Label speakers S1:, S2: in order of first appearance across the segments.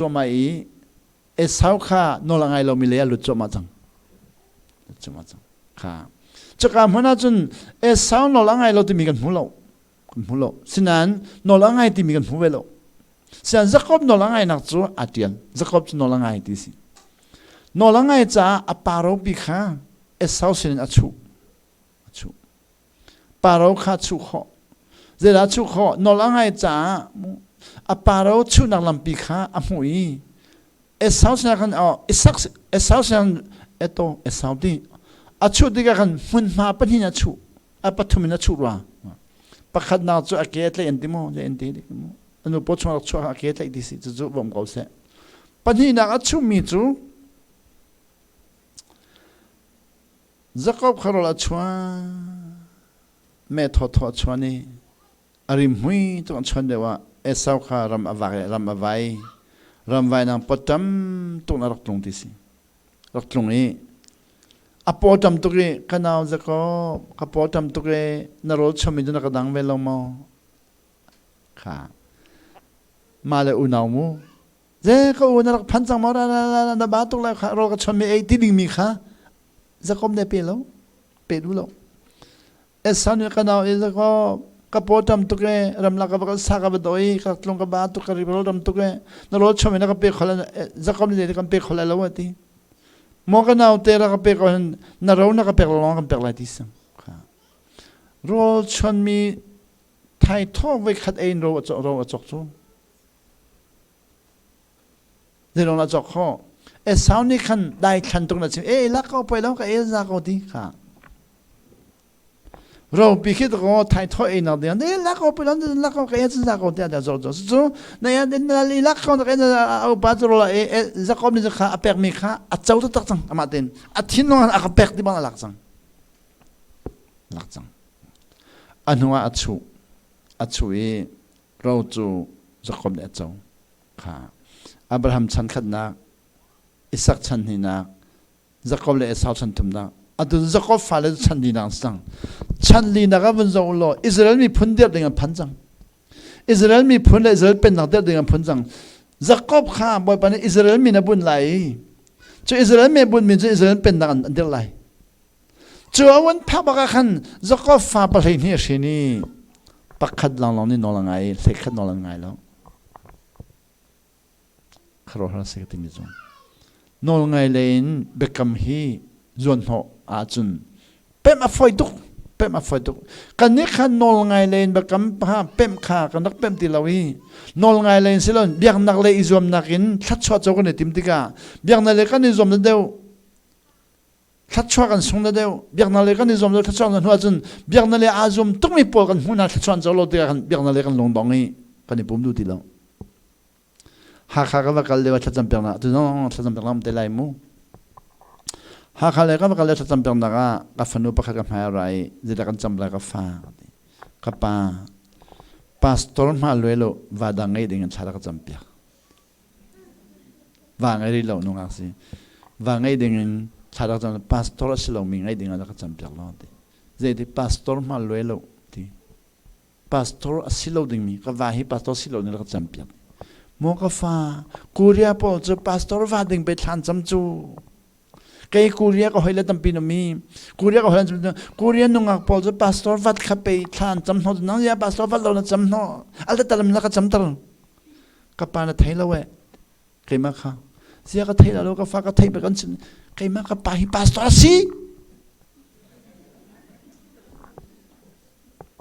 S1: Cuahmah i Esau kha nawl a ngai lomi lei ah lut cuahmah cang. Lut cuahmah cang. Kha. Cuka hmun ah cun Esau nawl a ngai lo timi kan hmu lo. Kan hmu lo. Sinain nawl a ngai timi kan hmu ve lo. Sinain Jakob nawl a ngainak cu aa ṭial. Jakob cu nawl a ngai ti si. Nawl a ngai caah a pa ropi kha Esau sinin a chuh. A chuh. Paro kha chuh khawh. Zeidah chuh khawh? Nawl a ngai caah a paro chuhnak lampi kha a hmuh i Esau sinah khan oh, Isak Esau sinah eto Esau ti a chuh tikah khan hmunhma pahnih a chuh a pathum in a chuh rua pakhatnak cu a ke a tlaih an ti maw zei an ti mu anu paw chung rak chuah a ke tlaih ti si cucu bawm ko seh pahnihnak a chuhmi cu Jakob kha rawl a chuan. Meh thawthaw a chuan i a rimhmui tuk an chuan deuh ah Esau kha ram a vak i ram a vai. Ramvai nang pawṭam tuk na rak tlung ti si. Rak tlung i a pawṭam tuk i ka nau Jakob ka pawṭam tuk i na rawl chommi cu na ka dang ve lo maw? Kha mah le unau mu Ze ka u na rak phan cang maw na na na ba tuk lai kha rawl ka chon mi ei ti ding mi kha Jakob ne pe lo pe du lo Esau nih ka nau i Jakob ka paw tam tuk e ramlak ka va sa ka va doi ka tlung ka ba tuk ka ri rawl tam tuk e na rawl chom na ka pe khol Jakob nih kan pe khol lo ti mo ka nau te ra ka pe ko na ro na ka pek lo kan pek lai ti sang rawl chon mi thai thaw voi khat ein ro a ro a chok cu Zeilong a cawk khawh. Esau nih khan daithlan tuk na chim. E lak ko poi lo ka el za ko ti kha. Ropi khi ko thai tho ei nak ding. Ne lak ko poi lo lak ko ka el za ko ti a zo zo. Cu na ya na li lak ko na ka au pa chu la e Jacob nih kha a pek mi kha a co tak cang amah ten. A thinlung a ka pek ti bang a lak cang. Lak cang. A hnu ah a chuh. A chuh i ro cu Jakob nih a co. Kha Abraham chan khatnak, Isak chan hnihnak, Jakob le Esau chan thumnak. Atu Jakob fale cu chan linak an si cang. Chan linak ah vun zoh u law Israel miphun dirh ding an phan cang. Israel miphun le Israel pennak dirh ding an phun cang. Jakob kha Bawipa nih Israel min a bunh lai i cu Israel mi a bunhmi cu Israel pennak an dirh lai. Cu a vun phak bak ah khan Jakob fa pahleihnih a hrin i pakhat lawnglawng nih nawl a ngai i hleikhat nawl an ngai lo. Khuaruahhar a si ka timi cu. Nawl ngai le in biakam hi zuanhnawh ahcun pemh a fawi tuk. Pemh a fawi tuk. Kannih kha nawl ngai le in biakam kha pemh kha kan rak pemh ti lo i nawl ngai le in silon biaknak le i zuamnak in thluachuah co kan i tim tikah biaknak le kan i zuam deuh thluachuah kan sung na deuh biaknak le kan i zuam lo thluachuah kan hnu ahcun biaknak le aa zuam tukmi pawl kan hmuh hna thluachuah an co lo tikah kan biaknak le kan lungdong i kan i pum duh ti lo Hakha ka va kal lio ah thlacam peknak tu zong thlacam peknak um te lai mu Hakha le ka va kal lio thlacam peknak ah ka fanu pakhat ka hmai a ra i zeidah kan cam lai ka fa ka pa pastor hma lue lo va dang ngei ding in thla ka cam piak Va ngei rih lo nungak si. Va ngei ding in thla rak cam pastor a si lomi ngei ding ah rak ka campiak lo ti. Zeiti pastor hma lue lo ti. Pastor a si lo dingmi ka va hi pastor si lo ning rak ka campiak. Maw ka fa Korea pawl cu pastor va ding pe thlan cam cu. Kei Korea ka hoi le tampi na mi. Korea ka hoi le Korea nungak pawl cu pastor vat kha pe thlan cam hno nang ya pastor vat lo na cam hno. Al ta talam na ka cam tar. Ka pa na thei lo eh. Keimah kha zia ka thei lo ka fa ka thei pe kan chim. Keimah ka pa hi pastor a si.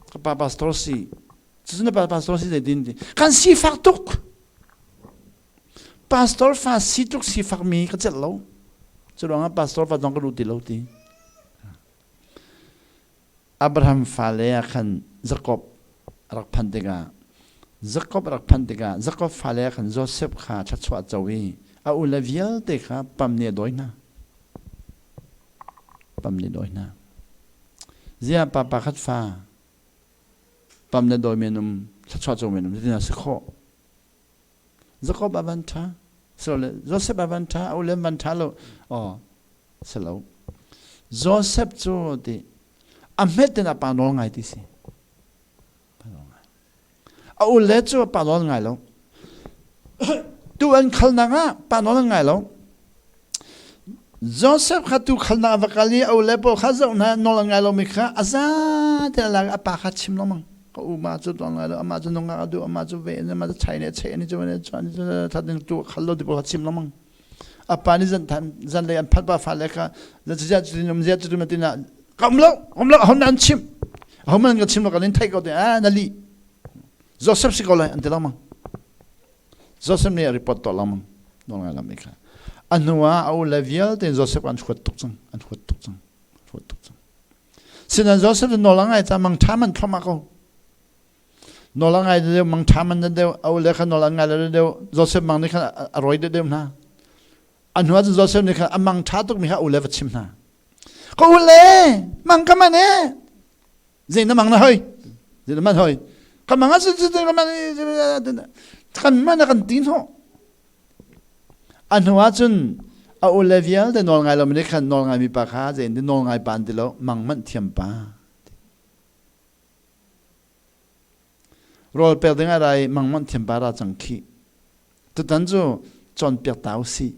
S1: Ka pa pastor si. Cucu na pa pastor si zeitin ti. Kan sifak tuk. Pastor fa si tluk sifakmi ka celh lo. Cu ruangah pastor fa zong ka duh ti lo ti. Abraham fale ah khan Jakob rak phanh tikah Jakob rak phanh tikah Jakob fale ah khan Joseph kha thluachuah co i a ule vialte kha pam nih a dawi hna. Pam nih a dawi hna. Ziah pa pakhat fa pam le dawi men um thluachuah co men um zeitin a si khawh? Jakob a van ṭha. Silo Joseph a van ṭha, a ulem van ṭha lo. Oh, silo. Joseph cu ti a hmet in a pa nawl ngai ti si. Pa nawl ngai. A ule cu a pa nawl ngai lo. Tu an khalnak ah pa nawl an ngai lo. Joseph kha tu khalnak a va kal i a ule pawl kha zoh hna nawl an ngai lomi kha a za te a lak a pa kha chim lengmang. Ka u ma cu nawl ngai lo, amah cu nungak a duh, amah cu ve, amah cu chai ne chei ni cu ne chuan that ding tu khal lo ti pawl kha chim lengmang. A pa nih zan than zan lei an phat pa fa le kha zan zia cu um zia cu tin ah ka um lo um lo ahon an chim ahon man ka chim lo kan in thei ko te a na li Joseph si ko lai an ti lengmang. Joseph nih a report tuah lengmang nawl ngai lam kha. A hnu ah a ule vialte Joseph an huat tuk cang an huat tuk cang huat tuk cang. Sinain Joseph cu nawl a ngai ca mang ṭha man thluahmah ko. Nawl a ngai deuh mang ṭha man deuh a ule kha nawl an ngai lo deuh Joseph mang nih khan a roi deuh deuh hna. A hnu ah cun Joseph nih khan a mang ṭha tukmi kha a ule va chim hna. Ka ule mang ka man e Zei na mang na hoi? Zei na man hoi? Kan mang ah kan man kan man a kan ti hnawh. A hnu ah cun a ule vialte nawl ngai lomi nih khan nawl ngaimi pa kha zei in nawl ngai pa an ti lo mang manh thiam pa. Rawl pek ding ah rai mang manh thiam pa ra cang khi. Tutan cu cawnpiak ta usih.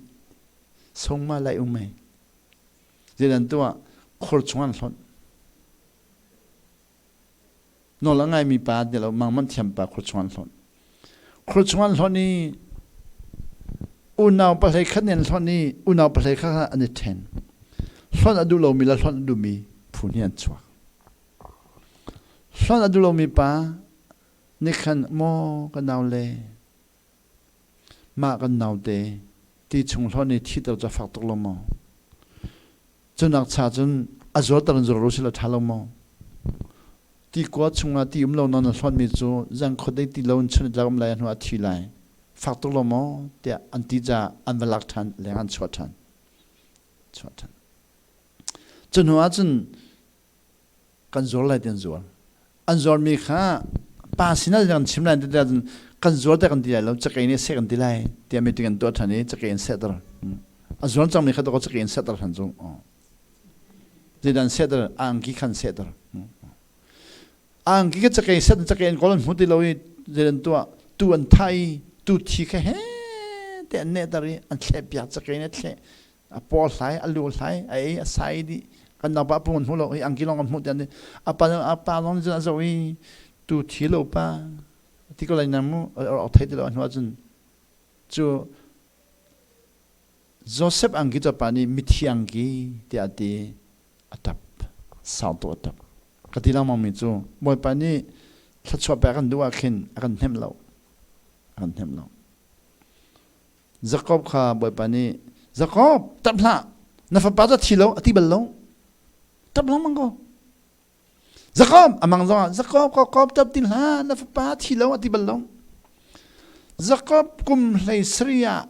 S1: Sungma lai um mei. Zeidan tuah khur chung an hlonh. Nawl a ngaimi pa ti lo mangmanh thiam pa khur chung an hlonh. Khur chung an hlonh i unau pahlei khat nih an hlonh i unau pahlei kha an i ṭhen. Hlonh a duh lomi le hlonh a duhmi phu hnih an chuak. Hlonh a duh lomi pa nih khan maw ka nau le Mah kan naute ti chung hlawn i thiter cu a fak tuk lo maw? Cunak cha cun a zuarter in zuar lo sila ṭha lo maw? Ti kua chungah ti um lo nawn a hlawnmi cu zan khuadei ti lo in chun tlak um lai a hnu ah a thi lai. Fak tuk lo maw? tiah an ti caah an va lak ṭhan, leng an chuah ṭhan. Chuah ṭhan. Cu hnu ah cun kan zuar lai ti an zuar an zuarmi kha pa sinah kan chim lai ti cun kan zuar te kan ti lai lo cakei nih seh kan ti lai tiah meeting an tuah ṭhan i cakei an sehter a zuar cangmi kha cakei an sehter ṭhan cu zeidah an sehter a angki khan sehter a angki kha cakei set cakei an kawl an hmu ti lo i zeidah an tuah tu an thah i tu thi kha he te an nehter i an thleh piak cakei nih a thleh a paw hlai a lu hlai a ei a sai dih kan naupa pu an hmu lo i angki lawng kan hmuh tian a pa a pa lawng cun a zoh i tu thi lo pa ti ko lai na mu a thei ti lo a hnu ahcun cu Joseph angki cu pa nih mithi angki tiah a ti a tap sau tu a tap ka ti lengmang mi cu Bawipa nih thluachuah pek kan duh ah khin a kan hnemh lo a kan hnemh lo Jakob kha Bawipa nih Jakob ṭap hlah na fapa cu a thi lo a ti bal lo ṭap lengmang ko Jakob a mang zongah Jakob Jakob ṭap ti hlah na fapa a thi lo a ti bal lo Jakob kum hlei sarih ah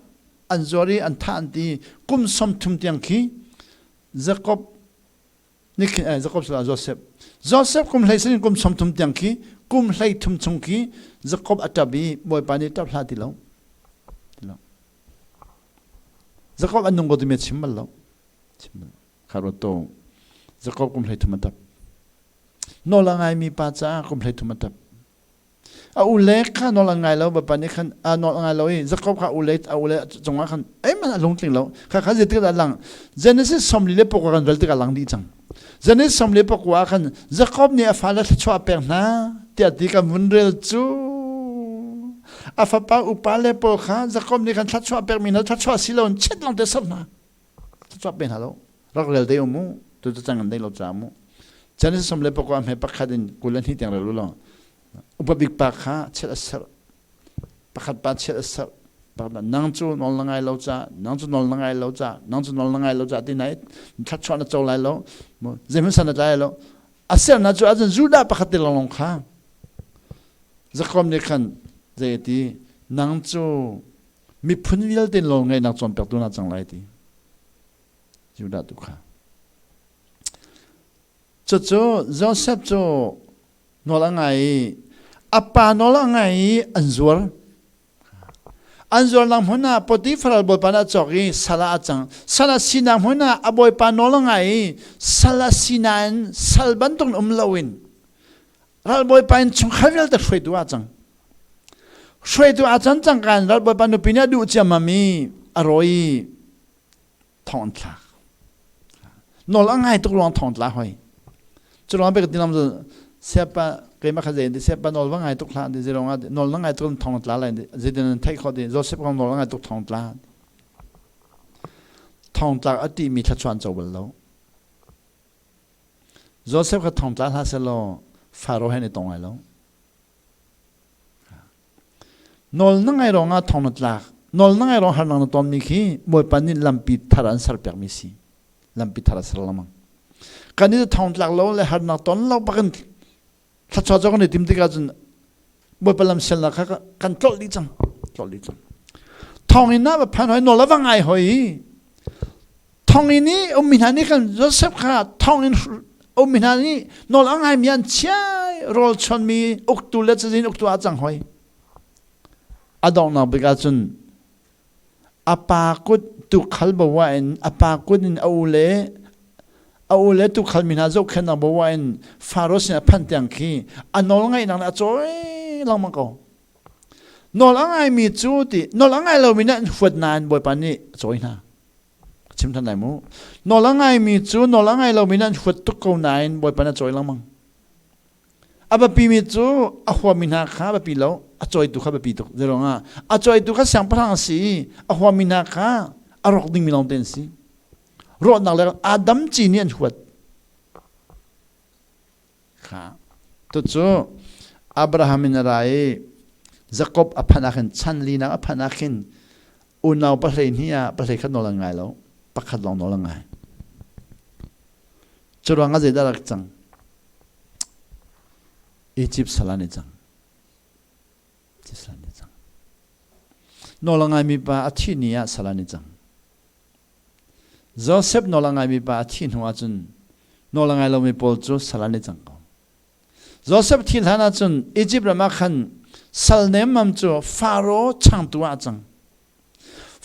S1: an zuar i an thah an ti kum 30 tiang khi Jakob Nikhin eh, Jakob sal Joseph. Joseph kum hlei sin kum 30 tiang khi kum hlei thum chung khi Jakob a ṭap i Bawipa nih ṭap hlah ti lo. Ti lo. Jakob an nung ko timi chim bal lo. Chim bal lo. Kha to. Jakob kum hlei thum a ṭap. Nawl a ngaimi pa caah kum hlei thum a ṭap. A ule kha nawl an ngai lo bawipa nih khan a nawl a ngai lo i Jakob kha ule a ule cungah khan eihmanh a lungtling lo kha kha zeitik dah lang Genesis 44 kan rel tikah lang dih cang Genesis 44 ah khan Jakob nih a fale thluachuah a pek hna tiah ti kan vun rel cu a fapa upa le pawl kha Jakob nih khan thluachuah pekmi hna thluachuah si lo in chet lawng te ser hna thluachuah pe hna lo rak rel te um mu tu cu cang an dei lo ca mu Genesis 44 hme pakhat in 22 tiang rel u law upa bik pa kha chiat a serh pakhat pa chiat a serh pakhat nang cu nawl na ngai lo ca nang cu nawl na ngai lo ca nang cu nawl na ngai lo ca ti nai thluachuah na co lai lo zeihmanh san na tlai lo a serna cu ahcun Judah pakhat te lawnglawng kha Jakob nih khan zei a ti nang cu miphun vialte nawl ngeihnak cawnpiaktu na cang lai ti Judah tu kha cucu Joseph cu nawl a ngai i a pa nawl a ngai i an zuar an zuarnak hmun ah Potifar bawipa nih a cawk i sal ah a cang sal a sinak hmun ah a bawipa nawl a ngai i sal a si nain sal bantuk um loin ralbawipa in chungkhar vialte hruaitu ah a cang. Hruaitu a can cang kan ralbawipa nupi nih a duh ciammam i a rawi thong an thlak. Nawl a ngai tuk ruang thong tla hoi. Cu ruang bek tinam cu siapa keimah kha zei ti siapa nawl va ngai tuk hlah ti zerong ah nawl na ngai tuk thong tla lai zeitin nan theih khawh ti Joseph kong nawl a ngai tuk thong tla. Thong tlak a ti mi thlachuan co bal lo. Joseph kha thong tla hlah selaw Faro he ni tong lai lo. Nawl na ngai ruangah thong na tlak. Nawl na ngai ruang harnak na tonmi khi Bawipa nih lampi thar an serpiakmi si. Lampi thar a ser lengmang. Kan i thong tlak lo le harnak ton lo bakin thluachuah cu kan i tim tikah cun Bawipa lam sialnak kha kan tlolh dih cang. Tlolh dih cang. Thonginn ah va phan hoi nawl a va ngai hoi i Thonginn i ummi hna nih khan Josef kha thonginn ummi hna nih nawl a ngaimi an chia rawl chonmi uktu le cazin uktu ah cang hoi. A donghnak bik ahcun a pa kut tuukhal bawa in a pa kut in a u le a u le tuukhal mi hna zohkhenhnak bawa in Faro sin a phanh tiang khi a nawl ngaihnak nih a cawi lengmang ko. Nawl a ngaimi cu ti nawl a ngai lomi nih an huat nain Bawipa nih a cawi hna. Chim than lai mu. Nawl a ngaimi cu nawl a ngai lomi nih an huat tuk ko nain Bawipa nih a cawi lengmang. A biapimi cu a huami hna kha a biapi lo, a cawitu kha biapi tuk. Zeiruangah a cawitu kha siangpahrang a si i a huami hna kha a rawk dingmi lawng te an si. Rawhnak le Adam ci nih an huat. Kha. Tucu Abraham in a ra i Jakob a phanh ah khin chan linak a phanh ah khin unau pahlei hnih ah pahlei khat nawl an ngai lo pakhat lawng nawl an ngai cu ruang ah zeidah rak cang Egypt sal an i cang sal an i cang nawl a ngaimi pa a thih ni ah sal an i cang Joseph nawl a ngaimi pa a thih hnu ahcun nawl a ngai lomi pawl cu sal an i cang ko. Joseph thih hlan ahcun Egypt ram ah khan sal nemmam cu Faro changtu ah a cang.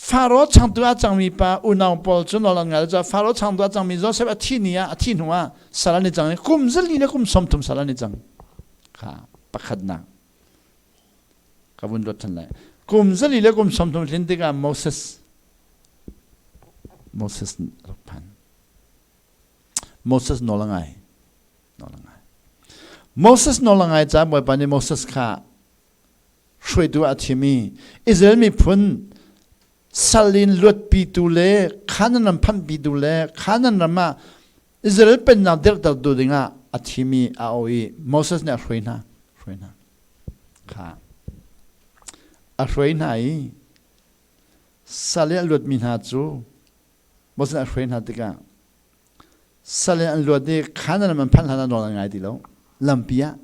S1: Faro changtu ah cangmi pa unau pawl cu nawl an ngai lo caah Faro changtu ah cangmi Joseph a thih ni ah a thih hnu ah sal an i cang i kum zali le kum 30 sal an i cang. Kha pakhatnak ka vun ruat ṭhan lai. Kum zali le kum 30 tlin tikah Moses Moses rak phan. Moses nawl a ngai. Nawl a ngai. Moses nawl a ngai caah Bawipa nih Moses kha hruaitu ah a thim i Israel miphun sal in luatpitu le Canaan ram phanhpitu le Canaan ram ah Israel pennak dirhtertu dingah a thim i a auh i Moses nih a hruai hna. Hruai hna. Kha. A hruai hna i sal in a luatmi hna cu Moses nih a hruai hna tikah sal in an luat i Canaan ram an phanh hlan ah nawl an ngai ti lo. Lampi ah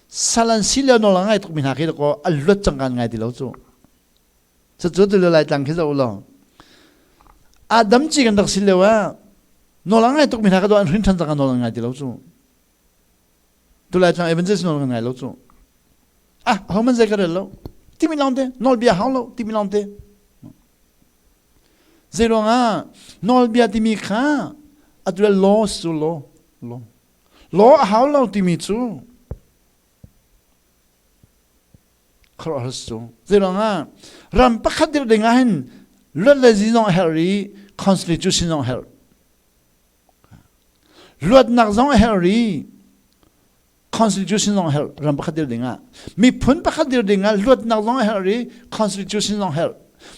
S1: sal an si lio nawl a ngai tukmi hna khi kaw an luat cang kan ngai ti lo cu. Cucu tu lai tlang khi zoh law Adam ci kan rak si lio ah nawl a ngai tukmi hna ka an hrin ṭhan cang nawl an ngai ti lo cu. Tu lai tlang evangelist nawl kan ngai lo cu. Ah, ho man zei ka rel lo. Timi lawng te, nawlbia hau lo, timi lawng te. Zei ruangah nawlbia timi kha atu le law cu law, law. Law a hau lo timi cu khuaruahhar cu. Zei ruangah ram pakhat dirh ding ah hin luat le zi zong a herh i constitution zong a herh. Luatnak zong a herh i constitution zong a herh ram pakhat dir ding ah. Miphun pakhat dir ding ah luatnak zong a herh i constitution zong a herh.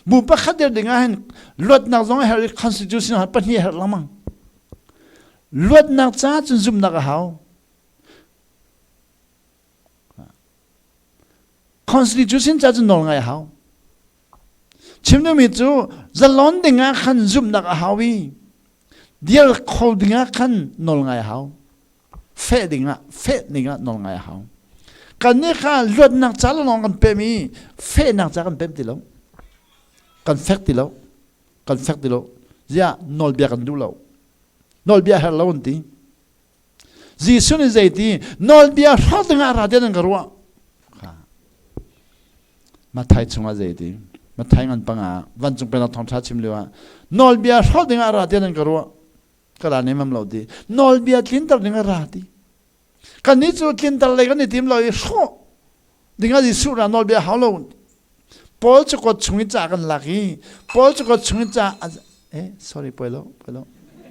S1: Bu pakhat dir ding ah hin luatnak zong a herh i constitution zong pahnih a herh lengmang. Luatnak caah cun zumhnak a hau. Constitution ca cun nawl ngai a hau. Chim duhmi cu zalon ding ah khan zumhnak a hau i dir kho ding ah khan nawl ngai a hau. Feh ding ah feh ding ah nawl ngai a hau. Kan nih kha luatnak ca lawng kan pem i fehnak ca kan pem ti lo. Kan fek ti lo. Kan fek ti lo. Ziah nawlbia kan duh lo. Nawlbia herh lo an ti. Jesuh nih zeiti nawlbia hrawk dingah ra tiah nan ka ruah. Matthai chungah zeiti Matthai ngan panga vancung pennak thawngṭha chim lio ah nawlbia hrawk dingah ra tiah nan ka ruah. Ka ra nemam lo ti. Nawlbia tlinter dingah ra ti. Kannih cu tlinter lei kan i tim lo i hrawh. Dinga Jesuh ra nawlbia hau lo. Paul cakuat chung i ca kan lak i Paul cakuat chung i ca eh sorry poi lo poi lo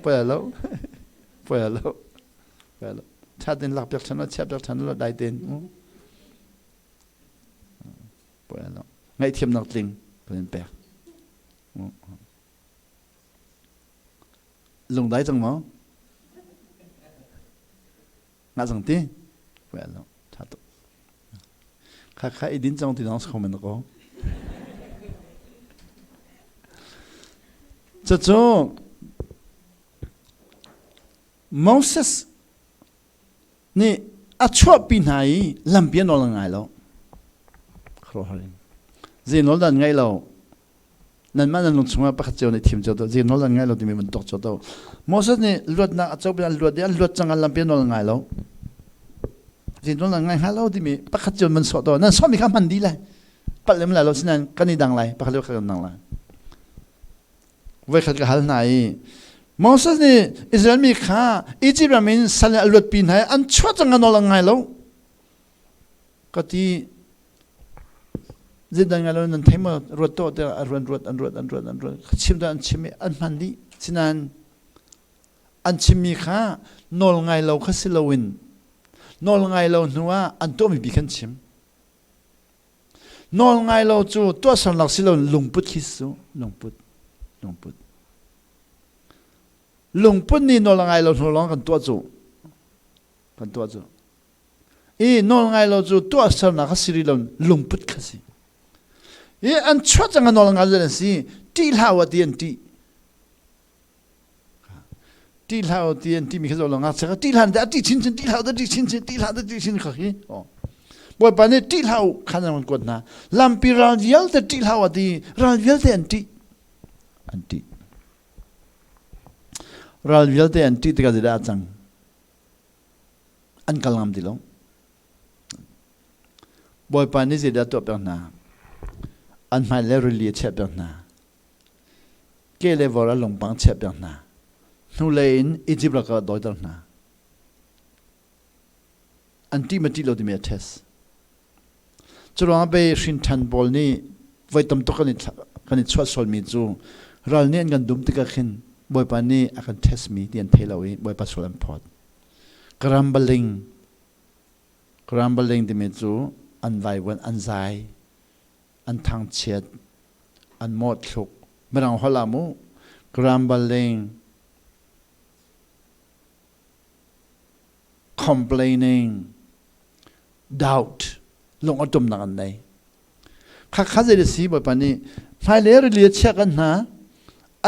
S1: poi lo poi lo poi lo tha tin lak piak than lo chia piak than lo dai ten poi lo ngaihthiamnak tling kan in pek lungdai cang maw Ngah cang ti? Well, no. Tha tuk. Kha kha i din cang ti dong sa men ko. Cucu Moses nih a chuahpi hna i lampi a nawl ngai lo. Zei nawl dan ngai lo. Nanmah nan lung chungah pakhat cio nih thim cio to zei nawl an ngai lo timi bantuk cio to. Moses nih luatnak a co an luat i an luat cang an lampi nawl ngai lo. Zei nawl an ngai hnga lo timi pakhat cio man sawh to. Nan sawhmi kha hman dih lai. Palh lem lai lo sinain kan i dang lai pakhat le pakhat kan dang lai. Voikhat ka hal hna i Moses nih Israel mi kha Egypt ram in sal in a luatpi hna i an chuah cang nawl an ngai lo. Ka ti Zeidan ngai lo nan thei maw ruat to tiah a ruan ruat an ruat an ruat an ruat chim dah an chim i an hman dih sinain an chimmi kha nawl ngai lo kha si loin nawl ngai lo hnu ah an tuahmi bi khan chim nawl ngai lo cu tuahsernak si lo lungput khi su lungput lungput lungput nih nawl ngai lo hnu lawng kan tuah cu kan tuah cu I nawlngai lo cu tuahsernak a si rih lo lungput kha si. I an chuah cang a nawl ngai an si ṭih hlah u ti an ṭih. Ṭih hlah u ti an ṭihmi kha zoh lo ngakchia kha ṭih hlah a ṭih chinchin ṭih hlah u ṭih chinchin ṭih hlah ṭih chin kha hi. Bawipa nih ṭih hlah u khan an kuat hna. Lampi ral vialte ṭih hlah u ti ral vialte an ṭih. An ṭih. Ral vialte an ṭih tikah zeidah a cang? An kal ngam ti lo. Bawipa nih zeidah tuah piak hna? An hmai le rili a chiah piak hna. Ke le vor a lungpang chiah piak hna. Hnulei in Egypt rak a dawiter hna. An ṭih ma ṭih lo timi a test. Curuangah pei hrinṭhan pawl nih voi tam tuk kan i chuah sualmi cu ral nih an kan dum tikah khin Bawipa nih a kan test mi ti an thei lo i Bawipa sual an phawt. Grumbling Grumbling timi cu an vaivuan an zai an thangchiat an mawhthluk mirang holh ah mu grumbling complaining, doubt, lung a tumnak an nei. Kha kha zei si Bawipa nih hmailei rili a chiah kan hna,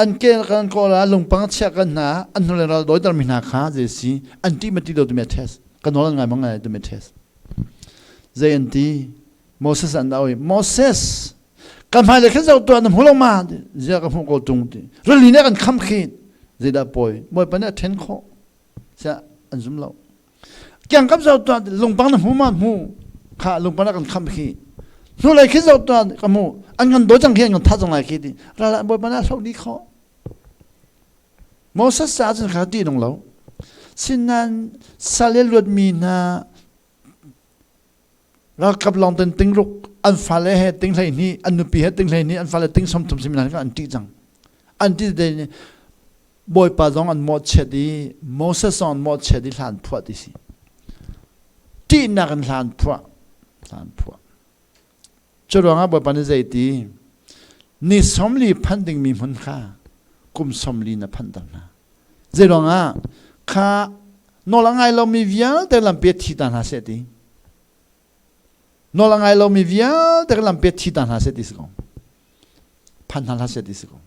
S1: an ke kan kawl ah lungpang a chiah kan hna, an hnulei ral dawiter mi hna kha zei si an ṭih ma ṭih lo timi a test. Ka nawl an ngai ma ngai timi a test. Zei an ti? Moses an au i Moses kan hmailei khin zoh tuah na hmu lo ma zia ka hmuh ko tung ti rili nih kan kham khi zeidah pawi Bawipa nih a ṭhen khawh siah an zum lo kiangkap zoh tuah lungpang na hmu ma hmu kha lungpang na kan kham khi hnulei khi zoh tuah ka hmu an kan dawi cang khi an kan thah cang lai khi ti ral bawipa nih a hloh dih khawh Moses ca cun kha ti nung lo sinan sal le luatmi hna Ralkap lawng ten tingruk an fale he ting 12 an nupi he ting 12 an fale ting 30 simi hna an ṭih cang. An ṭih te Bawipa zong an mawhchiat i Moses zong an mawhchiat i hlan phuah ti si. Ṭihnak in hlan phuah. Hlan phuah. Cu ruangah Bawipa nih zei ti ni 40 phanh dingmi hmun kha kum 40 na phanhter hna. Zei ruangah kha nawl a ngai lomi vialte lampi a thi ta hna seh ti. Nawl a ngai lomi vialte lampi a thi ta hna seh ti si ko. Phan hna hlah seh ti si ko.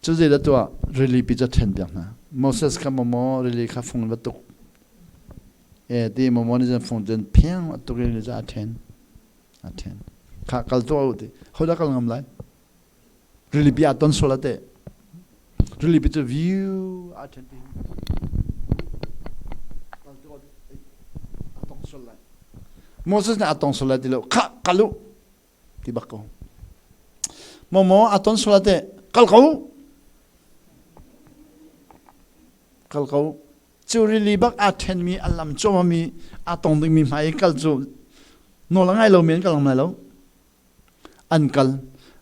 S1: Cu zeidah tuah rili pi cu then piak hna. Moses kha maw rili kha fung va tuk. E ti maw nih cun fung cun phiang a tuk i a then. A then. Kha kal tuah u ti. Hodah kal ngam lai? Rilipi aa ton sual ah teh rilipi cu view aa ṭhen ti a tong sual lai. Moses nih a tong sual lai ti lo khah kal u ti bak ko. Momo a ton sual ah teh kal ko kal ko. Cu rili bak aa ṭhenmi, a lam cuahmahmi, aa tong dingmi hmai i kal cu nawl a ngai lomi an kal ngam lai lo. An kal.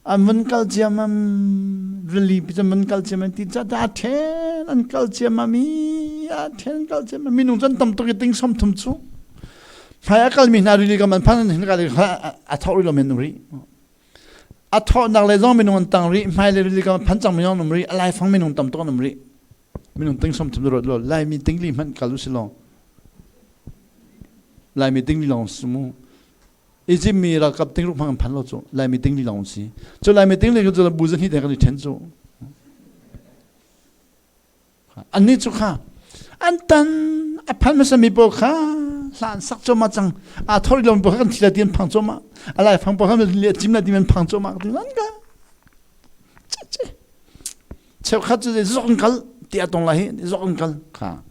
S1: An vun kal ciammam, rili pi cu an vun kal ciammam ti ca aa ṭhen, an kal ciammam i aa ṭhen kal ciammam. Minung cu an tam tuk i ting 30 cu. Hmai a kalmi hna rili kam an phan an hin kal i a thawh rih lo men um rih. A thawhnak le zong minung an tang rih, hmai le rili kam phan cang minung an um rih, a laifang minung tam tuk an um rih. Minung ting 30 ruat law Laimi tingli hmanh kal u si law Laimi tingli lawng si mu. Egypt mi ralkap tingruk hmang an phan lo cu Laimi tingli lawng si. Cu Laimi tingli cu bu zahnih te kan i ṭhen cu. Annih cu kha an tan a phan hmasa mi pawl kha hla an sak cuahmah cang. Aa thor lo mi pawl kha kan thi lai ti an phang cuahmah. A laifang pawl kha le cim lai ti an phang cuahmah. An ka Cheukhat cu zok in kal ti a tong lai hi zok in kal kha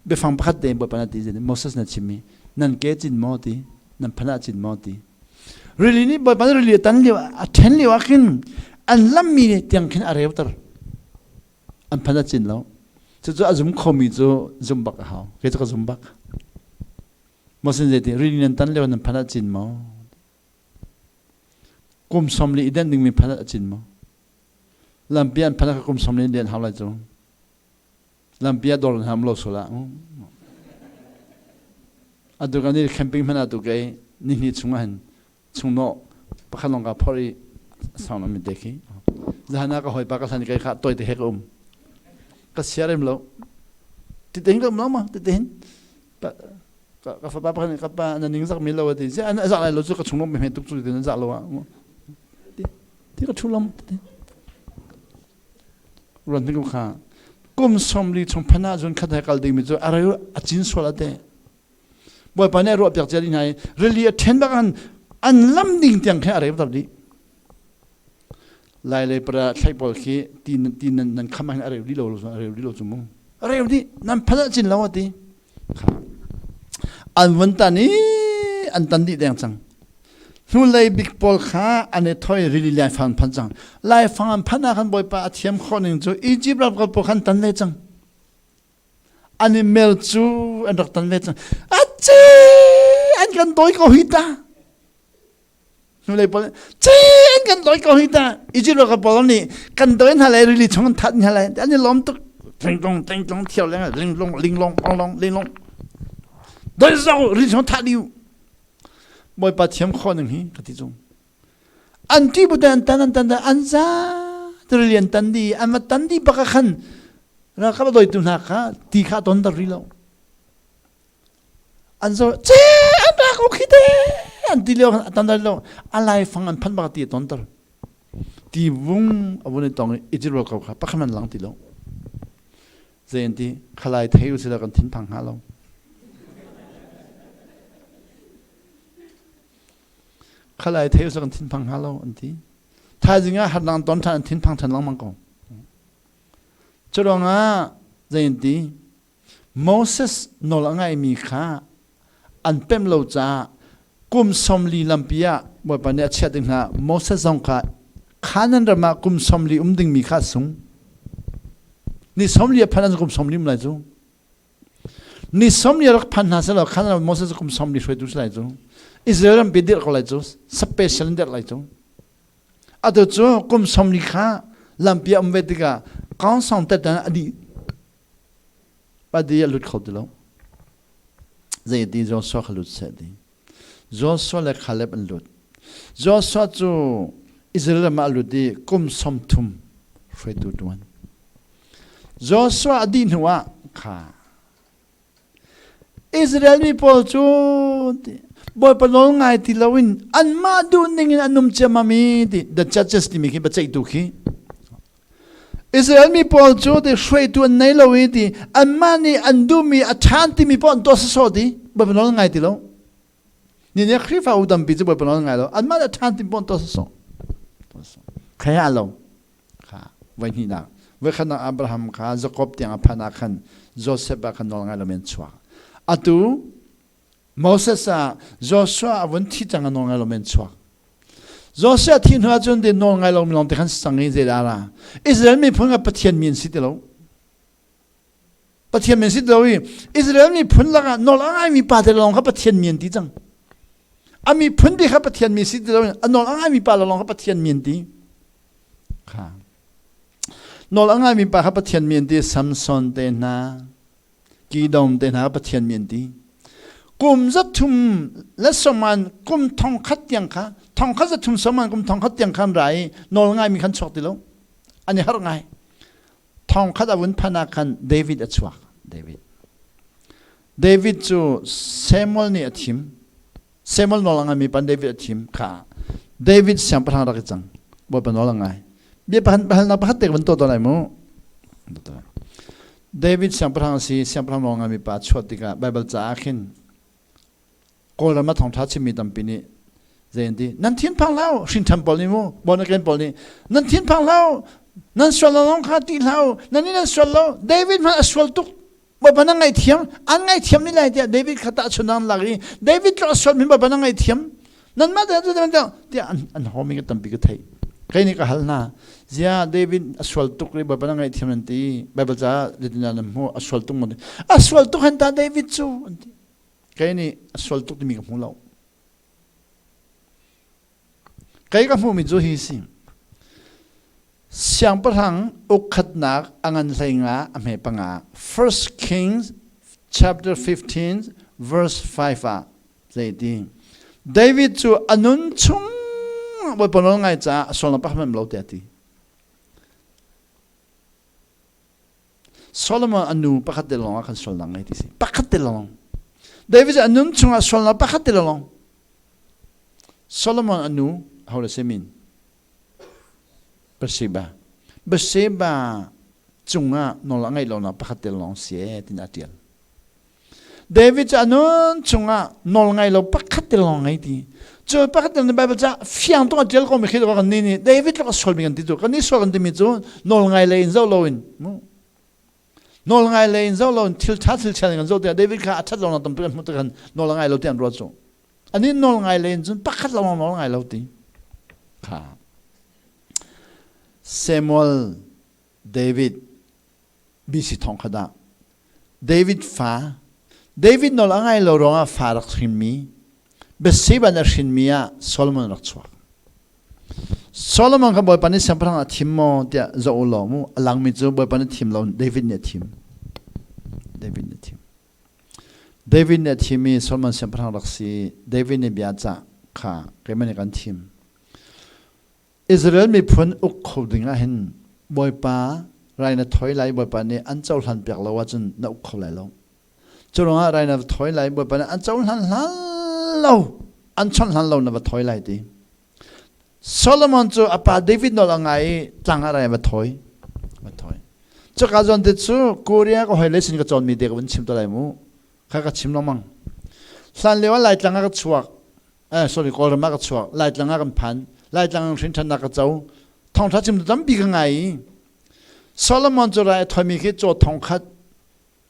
S1: biafang pakhat te Bawipa na ti Moses na chimmi nan ke cin maw ti nan phan ah cin maw ti rili nih Bawipa nih rili a tan lio a ṭhen lio ah khin an lammi tiang khin a reuter an phan a cin lo cucu a zum khomi cu zum bak a hau kei cu ka zum bak Moses zeiti rili nan tan lio nan phan ah cin maw kum som li i denh dingmi phan ah cin maw Lampi an phan ah kum som li lian hau lai cu. Lampi ah dawr an ham lo sul ah. Atu kan i camping hman ah tu kei ni hnih chung ah hin chungno pakhat lawng ka phor i sang mi te khi. Zahan ah ka hawipa ka hlan kai kha toi te he ka um. Ka siarem lo. Ti te hin ka um lo ma ti te hin. Ka fapa pakhat nih ka pa na ning zak mi lo ati. An zak lai lo cu ka chungno mi hme tuk cu ti nan zak lo ah. Ti ka ṭhu lam ruan hnik kha kum 40 chung phan ah cun khat he kal dingmi cu a reu a cin sual ate bawipa nih a ruah piak cia dih hna i rili a ṭhen bak an an lam ding tiang khin a reu ter dih lai lei para thlaih pawl khi ti ti nan nan kham ah a reu dih lo a reu dih lo cu mu a reu dih nan phan ah cin lo ati kha an vun tan i an tan dih deng cang Hnulei bik pawl kha an i thoi rili laifang an phan cang. Laifang an phanh ah khan Bawipa a thiam khawh ning cu Egypt ralkap pawl khan tan ve cang. An i mel cu an rak tan ve cang. Aci an kan dawi ko hi ta. Hnulei pawl ci an kan dawi ko hi ta. Egypt ralkap pawl nih kan dawi hna lai rili chung an that hna lai. An i lawm tuk. Ringlong ringlong thiau leng ringlong linglong onglong linglong. Doi zong rili chung that dih. Bawipa thiam khawh ning hi ka ti cung. An ti bu an tan an tan an za rili an tan di an va tan di bak ah khan ralkap a doitu hna kha ti kha ton dar rih lo. An zo ce an rak u khi te an ti lio an tan dar lo a lai fang an phan bak ti a ton tar. Ti vung a vun i tong i Egypt ralkap kha pakhat man lang ti lo. Zei an ti khalai thei u sila kan thinphang hnga lo. Khalai thei u kan thinphang hnga lo an ti. Thaizing ah harnak ton ṭhan an thinphang ṭhan lengmang ko. Cu ruangah zei an ti Moses nawl a ngaimi kha an pemh lo caah kum 40 lampi ah Bawipa nih a chiah ding hna Moses zong kha Canaan ram ah kum 40 um dingmi kha a sung. Ni 40 a phanh ahcun kum 40 um lai cu. Ni 40 rak phan hna selaw khan Moses kum 40 hruaitu si lai cu. Israel rampi dirh ko lai cu. Special in dirh lai cu. Atu cu kum 40 kha lampi a um ve tikah kaung song tet a dih. Padi a lut kho ti lo. Zei ti Joshua kha lut seh ti. Joshua le Caleb an lut. Joshua cu Israel ram ah a lut i kum 30 hruaitu tuan. Joshua a dih hnuah kha Israel mi pawl cu Bawipa nawl ngai ti loin anmah duh ning in an um ciammam i ti the judges timi khi biaceihtu khi Israel mi pawl cu ti hruaitu an nei lo i ti anmah nih an duhmi a ṭhan timi paoh an tuah sawsawh ti Bawipa nawl ngai ti lo ni nih Khrihfa u tampi cu Bawipa nawl ngai lo anmah nih a ṭhan timi paoh an tuah sawsawh khaya lo kha voihnihnak voikhatnak Abraham kha Jakob tiang a phanh ah khan Joseph ah khan nawl ngai lomi an chuak atu Moses ah Joshua a vun thi cang a nawl ngai lomi an chuak Joshua thi hnu ahcun de nawl ngai lomi lawng te khan sang i zeidah ra Israel miphun kha Pathian mi an si ti lo. Pathian min si lo i Israel miphun lakah nawl a ngaimi pa te lawng kha Pathian mi an ti cang. A miphun bi kha Pathian mi si ti lo a nawl a ngaimi pa lawng kha Pathian mi an ti. Kha. Nawl a ngaimi pa kha Pathian mi an ti Samson te hna Kidom te hna Pathian mi an ti. Kum za thum le soman kum thong khat tiang kha thong khat za thum soman kum thong khat tiang khan ra i nawl ngaimi khan chuak ti lo. An i harh ngai. Thong khat a vun phan ah khan David a chuak. David. David cu Samuel nih a thim. Samuel nawl a ngaimi pan David a thim kha David siangpahrang rak i cang. Bawipa nawl a ngai. Bia pahalnak pakhat te ka van tuah tawn lai mu. David siangpahrang a si, siangpahrang nawl ngaimi pa chuah tikah Baibal caah khin Kawlram ah thawngṭha chimmi tampi nih zei an ti? Nan thinphang hlah u, hrinṭhan pawl nih mu, born again pawl nih nan thinphang hlah u, nan sual lo lawng kha ti hlah u, nan nih nan sual lo. David hmanh a sual tuk. Bawipa na ngaihthiam, an ngaihthiam ni lai tiah David kha tahchun an lak i David cu a sual min Bawipa na ngaihthiam. Nanmah tiah tiah an an homi ka tampi ka theih. Kei nih ka hal hna, zia David a sual tuk i Bawipa na ngaihthiam nan ti. Baibal caah zeitindah nan hmuh a sual tuk maw? A sual tuk hen ta David cu an ti. Kei nih a sual tuk timi ka hmu lo. Kei ka hmuhmi cu hi si. Siangpahrang ukkhatnak a ngan hlei nga a hme panga. First Kings chapter 15 verse 5 ah zeiti David cu a nun chung Bawipa nawl ngai caah a sualnak pakhat hmanh lo tiah a ti. Solomon a nu pakhat te lawng ah khan sualnak ngei ti si. Pakhat te lawng. David cu a nun chungah sualnak pakhat te lawng. Solomon a nu ho le min? Bathsheba. Bathsheba cungah nawl a ngeih lonak pakhat te lawng si ee tin a tial. David cu a nun chungah nawl ngai lo pakhat te lawng ngei ti. Cu pakhat te Bible ca fiang tuk a tial ko mi khi kan ni nih David tluk a sual mi kan ti cu kan ni sual kan timi cu nawl ngai le in zoh lo in mu nawl ngai le in zoh lo in thil tha thil chia kan zoh tiah David kha a that lo na tampi kan hmuh tik khan nawl ngai lo ti an ruat cu ani nawl ngai le in cun pakhat lawng nawl ngai lo ti kha Samuel David BC thongkhat ah David fa David nawl a ngai lo ruangah fa rak hrinmi Bathsheba nih a hrinmi ah Solomon rak chuak. Solomon kha Bawipa nih siangpahrang a thim maw tiah zoh u law mu a langmi cu Bawipa nih thim lo David nih a thim. David nih a thim. David nih a thim i Solomon siangpahrang rak si David nih bia cah kha keimah nih kan thim. Israel miphun uk kho ding ah hin Bawipa rai na thawi lai Bawipa nih an cohlan piak lo ahcun na uk kho lai lo. Cu ruangah rai na va thawi lai Bawipa nih an cohlan hlan lo an chawnh hlan lo na va thawi lai ti. Solomon cu a pa David nawl a ngai i tlang ah rai a va thawi. Va thawi. Cuka zawn te cu Korea ka hoi le sin ka cawnmi te ka vun chim te lai mu. Kha ka chim lengmang. Hlan lio ah Laitlang ah ka chuak. Eh, sorry, Kawlram ah ka chuak. Laitlang ah kan phan. Laitlang in hrinṭhannak ka co. Thawngṭha chim tampi ka ngai i Solomon cu rai a thoimi khi caw thong khat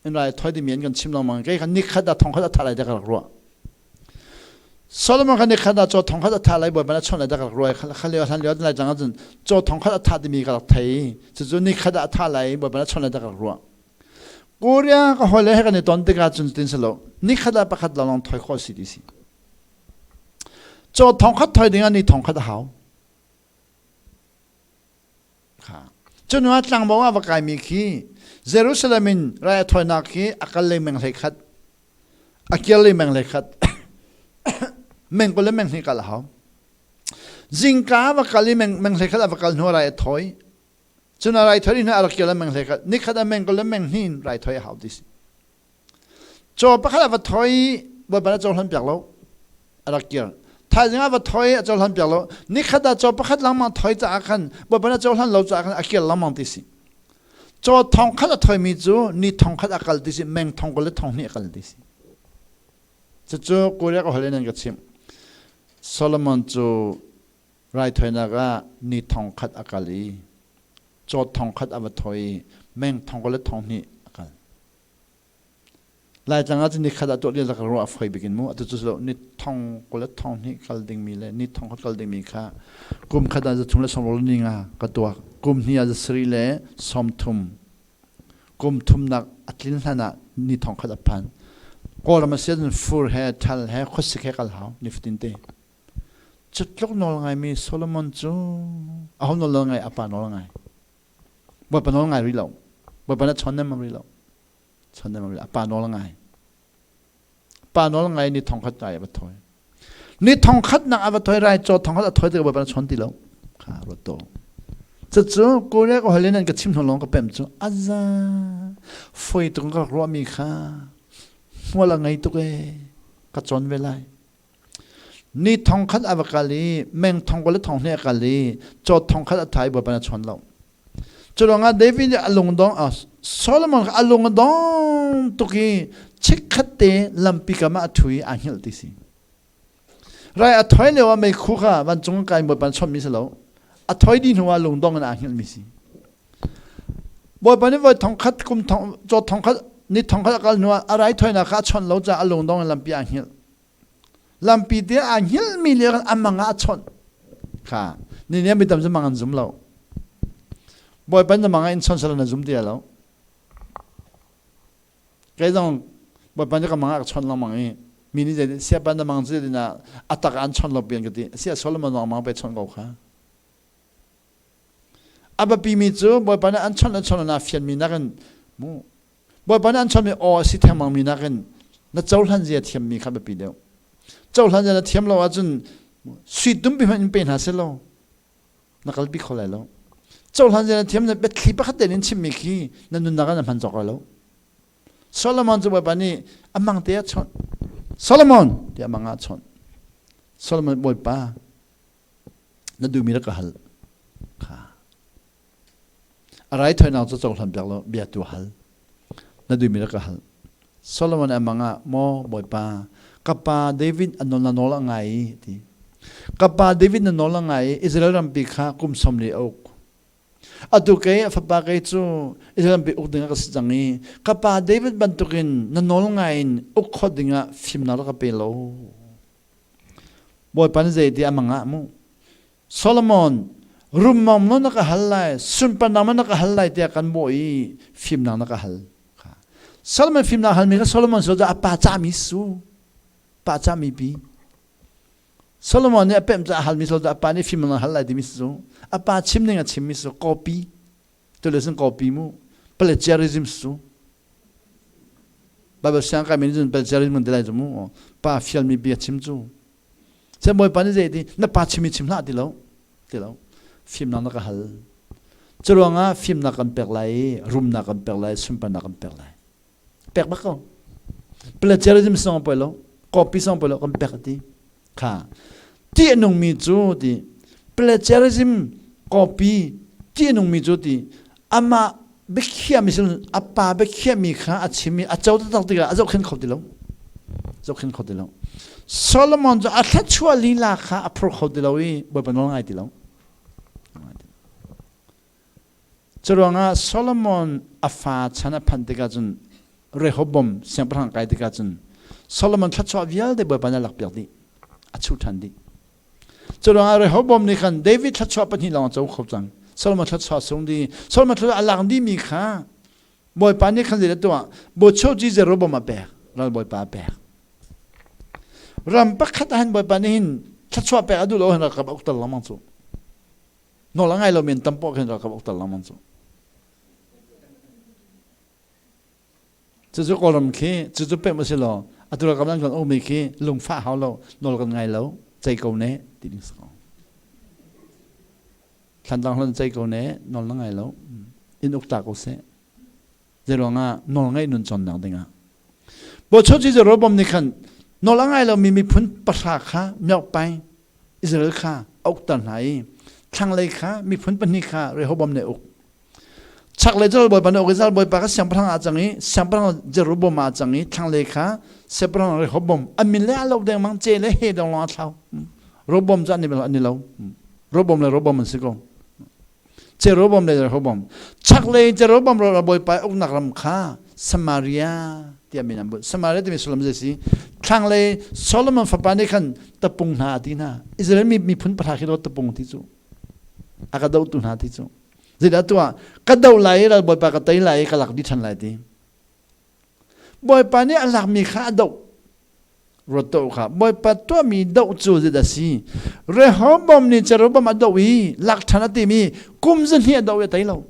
S1: in rai a thoi timi an kan chim lengmang. Kei kha nikhat ah thong khat a thah lai tiah ka rak ruah. Solomon kha nikhat ah caw thong khat a thah lai Bawipa nih a chawnh lai tiah ka rak ruah. Kha lio hlan lio Laitlang ahcun caw thong khat a thah timi ka rak thei. Cucu nikhat ah a thah lai Bawipa nih a chawnh lai tiah ka rak ruah. Korea ka hawile he kan i ton tikah cun tin si lo. Nikhat ah pakhat lawnglawng thoi khawh si ti si. Caw thongkhat thoi ding ah ni thongkhat a hau. Kha. Cu hnu ah tlangbo ah va kaimi khi Jerusalem in rai a thawinak khi a kal lei meng hlei khat, a kir lei meng hlei khat, meng 20 le meng hnih kal a hau. Zingka va kal i meng, meng hlei khat a va kal hnu ah rai a thawi. Cun a rai thawi hnu a rak kir le meng hlei khat. Nikhat a meng 20 le meng hnih in rai thawi a hau ti si. Caw pakhat a va thawi i Bawipa nih a cohlan piak lo. A rak kir. Thaizing ah va thawi a cohlan piak lo. Nikhat ah caw pakhat lengmang thawi caah khan Bawipa nih a cohlan lo caah khan a kir lengmang ti si. Caw thong khat a thawimi cu ni thong khat a kal ti si, meng thong kul le thong hnih a kal ti si. Cucu Korea ka holh in an ka chimh. Solomon cu raithawinak ah ni thong khat a kal i caw thong khat a va thawi i meng thong kul le thong hnih a kal. Laitlang ah cun ni khat ah tuah lio ruah a foi bik in mu atu cu lo ni thong 20 le thong hnih kal dingmi le ni thong khat kal dingmi kha kum khat ah zathum le sawmruk le ni nga ka tuak kum hnih ah zasarih le sawmthum. Kum thumnak a tlin hlan ah ni thong khat a phan. Kawlram a si ahcun fur he ṭhal he khuasik he kal hau nifatin te. Cu tluk nawl ngaimi Solomon cu aho nawl ngai a pa nawl ngai. Bawipa nawl ngai rih lo. Bawipa na chawn nem rih lo. Chawn nem rih lo. A pa nawl ngai. Pa nawl ngai ni thong khat kai a va thawi. Ni thong khat nak a va thawi rai caw thong khat a thawi tikah Bawipa na chawn ti lo. Kha ruat to. Cucu Korea ka holin an ka chim hnu lawng ka pem cu aza foi tuk ka ruahmi kha hmual a ngei tuk ee ka cawn ve lai. Ni thong khat a va kal i meng thong kul le thong hnih a kal i caw thong khat a thai Bawipa na chawn lo. Cu ruangah David nih a lungdong Solomon kha a lung a dong tuk i chikkhat te lampi kam ah a ṭhu i aa hngilh ti si. Rai a thoi lio ah meikhu kha vancung kai Bawipa na chawnhmi si lo. A thoi dih hnu ah lungdong in aa hngilhmi si. Bawipa nih voi thong khat kum thong caw thong khat ni thong khat a kal hnu ah a raithawinak kha a chawnh lo caah a lungdong in lampi aa hngilh. Lampi te aa hngilhmi le a mang ah a chawnh. Kha ni nih mi tam cu mang an zum lo. Bawipa na mang ah in chawnh sal na zum ti lo. Kei zong Bawipa nih ka mang ah ka chawnh lengmang i mi nih zei siapa na mang cu na a tak an chawnh lo pian ka ti. Sia Solomon zong mang pe chawnh ko kha. A biapimi cu Bawipa nih an chawnh le chawnh lo naa fianmi nakin mu Bawipa nih an chawnhmi aw a si thengmangmi nakin na cohlan zia thiammi kha biapi deuh. Cohlan zia na thiam lo ahcun sui tumpi hmanh in pe hna seh law na kalpi kho lai lo. Cohlan zia na thiam na biathli pakhat tein in chimmi khi na nunnak ah na hman cawk lai lo. Solomon cu Bawipa nih a mang te a chawnh. Solomon tiah a mang ah a chawnh. Solomon Bawipa na duhmi rak ka hal. Kha. A raithawinak cu cohlan piak law bia tu hal. Na duhmi rak ka hal. Solomon a mang ah, maw Bawipa, ka pa David a nawl na nawl a ngai i ti. Ka pa David na nawl a ngai i Israel rampi kha kum som li a uk. Atu kei a fapa kei cu Israel rampi uk dingah ka si cang i ka pa David bantukin na nawl ngai in uk khawh dingah fimnak rak ka pe lo. Bawipa nih zei ti a mang ah mu. Solomon, rummam no na ka hal lai, sunparnak ma na ka hal lai tiah kan bawh i fimnak na ka hal. Solomon fimnak halmi kha Solomon su a pa cahmi su, pa cahmi pi. Solomon nih a pemh caah halmi su a pa nih fimnak na hal lai timi su, a pa chim ning a chimmi su copy, tu le sun copy mu, plagiarism su. Bible siang kai mi nih plagiarism ti lai cu mu, pa fialmi bia chim cu. Cun Bawipa nih zei ti na pa chim i chim hlah ti lo ti lo fimnak na ka hal cu ruangah fimnak kan pek lai i rumnak kan pek lai sunparnak kan pek lai pek bak ko plagiarism song poi lo copy song poi lo kan pek ti kha ti a nungmi cu ti plagiarism copy ti a nungmi cu ti amah biakhiahmi sin a pa biakhiahmi kha a chim i a co taktak tikah a zohkhenh kho ti lo zohkhenh kho ti lo Solomon cu a thluachuah lila kha a phur kho ti lo i Bawipa nawl ngai ti lo Curuangah Solomon a fa chan a phanh tikah cun Rehoboam siangpahrang kai tikah cun Solomon thluachuah vialte Bawipa nih a lakpiak dih a chuh ṭhan dih Curuangah Rehoboam nih khan David thluachuah pahnih lawng a co kho cang. Solomon thluachuah sung dih. Solomon thluachuah a lak dihmi kha Bawipa nih khan zeidah tuah? Bochoci Jeroboam a pek. Ral Bawipa a pek. Ram pakhat ah hin Bawipa nih hin thluachuah pek a duh lo hin ralkap a ukter lengmang cu. Nawl a ngai lomi an tam poah khin ralkap a ukter lengmang cu. Cucu Kawlram khi cucu pemh a si law atu ralkap nan kan ummi khi lungfah hau lo nawl kan ngai lo cei ko ne ti ding si ko. Thlandang hlan cei ko ne nawl na ngai lo in uk ta ko seh. Zeiruangah nawl ngaih nun cawnnak dingah. Bochoci Jeroboam nih khan nawl a ngai lomi miphun pahra kha miakpai Israel kha a ukter hna i thlanglei kha miphun pahnih kha Rehoboam nih a uk. Chaklei cu Bawipa nih Israel Bawipa kha siangpahrang ah cang i siangpahrang Jeroboam ah cang i thlanglei kha siangpahrang Rehoboam a min le a lo dengmang ce le he dong lawng a thlau. Robom cu an i an i lo. Robom le Robom an si ko. Jeroboam le Rehoboam. Chaklei Jeroboam Bawipa uknak ram kha Samaria tiah min an bunh. Samaria timi sullam zei si? Thlanglei Solomon fapa nih khan tapung hna a ti hna. Israel mi miphun pahra khi lo tapung ti cu. A ka dohtu hna ti cu. Zeidah tuah? Ka do lai i ral bawipa ka tei lai i ka lak dih ṭhan lai ti. Bawipa nih a lakmi kha a doh. Ruat tuah kha. Bawipa tuahmi doh cu zeidah a si? Rehoboam nih Jeroboam a doh i lak ṭhan a tim i kum zahnih a doh i a tei lo.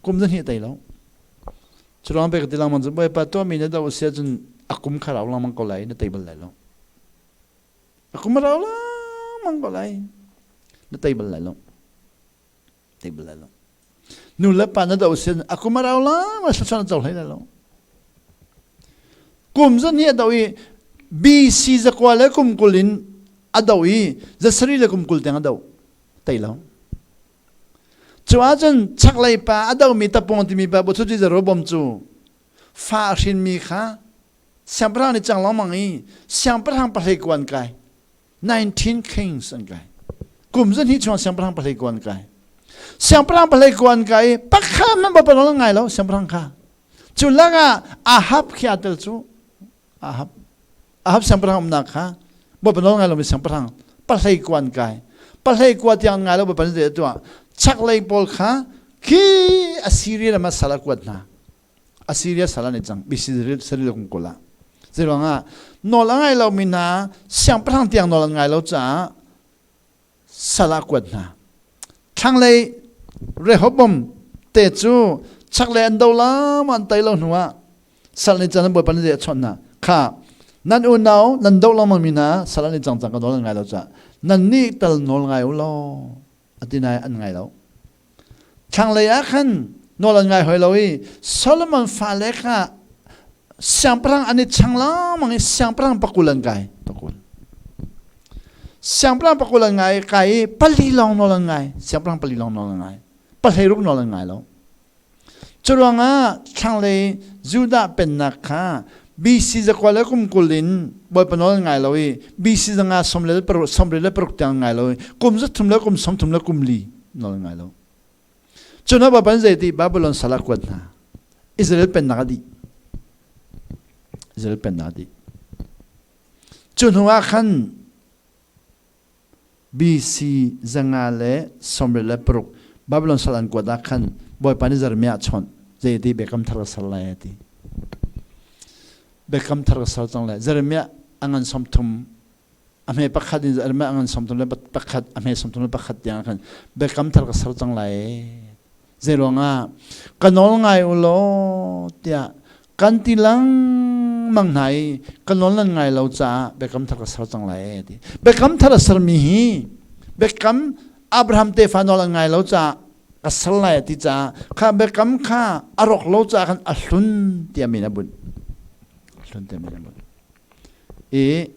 S1: Kum zahnih a tei lo. Cu ruang pek ti lengmang cu Bawipa tuahmi na doh a si ahcun a kum kha rau lengmang ko lai na tei bal lai lo. A kum a rau lengmang ko lai. Na tei bal lai lo. Tei bal lai lo. Nu le pa na do sin a kum a rau lengmang thluachuah na co hlei lai lo. Kum zan hi a do i BC zakua le kum kul in a do i zasari le kum kul tiang a do. Tei lo. Cu ahcun chaklei pa a domi tapung timi pa Buthuti Jeroboam cu fa a hrinmi kha siangpahrang nih cang lengmang i siangpahrang pahlei kuan kai 19 kings an kai kum zahnih chung siangpahrang pahlei kuan kai siangpahrang pahlei kuan kai i pakhat hmanh bawipa nawl ngai lo siangpahrang kha cu lakah Ahab khi aa tel cu Ahab Ahab siangpahrang umnak kha Bawipa nawl ngai lomi siangpahrang pahlei kuan kai pahlei kua tiang ngai lo Bawipa nih tuah chaklei pawl kha khi Assyria ram ah sal a kuat hna Assyria sal an i cang BC sarih kum kul ah zeiruangah nawl a ngai lomi hna siangpahrang tiang nawl an ngai lo caah sal ah kuat hna. Thlanglei Rehoboam te cu chaklei an do lam an tei lo hnu ah sal nih cun Bawipa nih a chawnh hna. Kha nan unau nan do lengmang mi hna sal an i cang cang ka nawl an ngai lo caah nan nih tal nawl ngai u law a ti nain an ngai lo. Thlanglei ah khan nawl an ngai hoi lo i Solomon fale kha siangpahrang an i chang lengmang i siangpahrang pakul an kai pakul. Siangpahrang pakul an ngai kai i pali lawng nawl an ngai siangpahrang pali lawng nawl an ngai pahleiruk nawl an ngai lo. Curuangah thlanglei Judah pennak kha BC zakua le kum 20 in Bawipa nawl an ngai lo i BC zanga 36 tiang ngai lo i kum 3 le kum 30 le kum li nawl an ngai lo. Cun Bawipa nih zeiti Babylon sal ah kuat hna. Israel pennak a dih. Israel pennak a dih. Cu hnu ah khan BC 596 Babylon sal an kuat ah khan Bawipa nih Jeremiah a chawnh zeiti biakam thar ka ser lai a ti. Biakam thar ka ser cang lai. Jeremiah a ngan 30 a hme pakhat in Jeremiah a ngan 31 a hme 31 tiang khan biakam thar ka ser cang lai. Zeiruangah ka nawl ngai u law tiah kan ti lengmang hna i ka nawl nan ngai lo caah biakam thar ka ser cang lai ti. Biakam thar a sermi hi biakam Abraham tefa nawl an ngai lo caah ka ser lai ti caah kha biakam kha a rawk lo caah khan a hlun tiah min a bunh. Hlun tiah min a bunh. I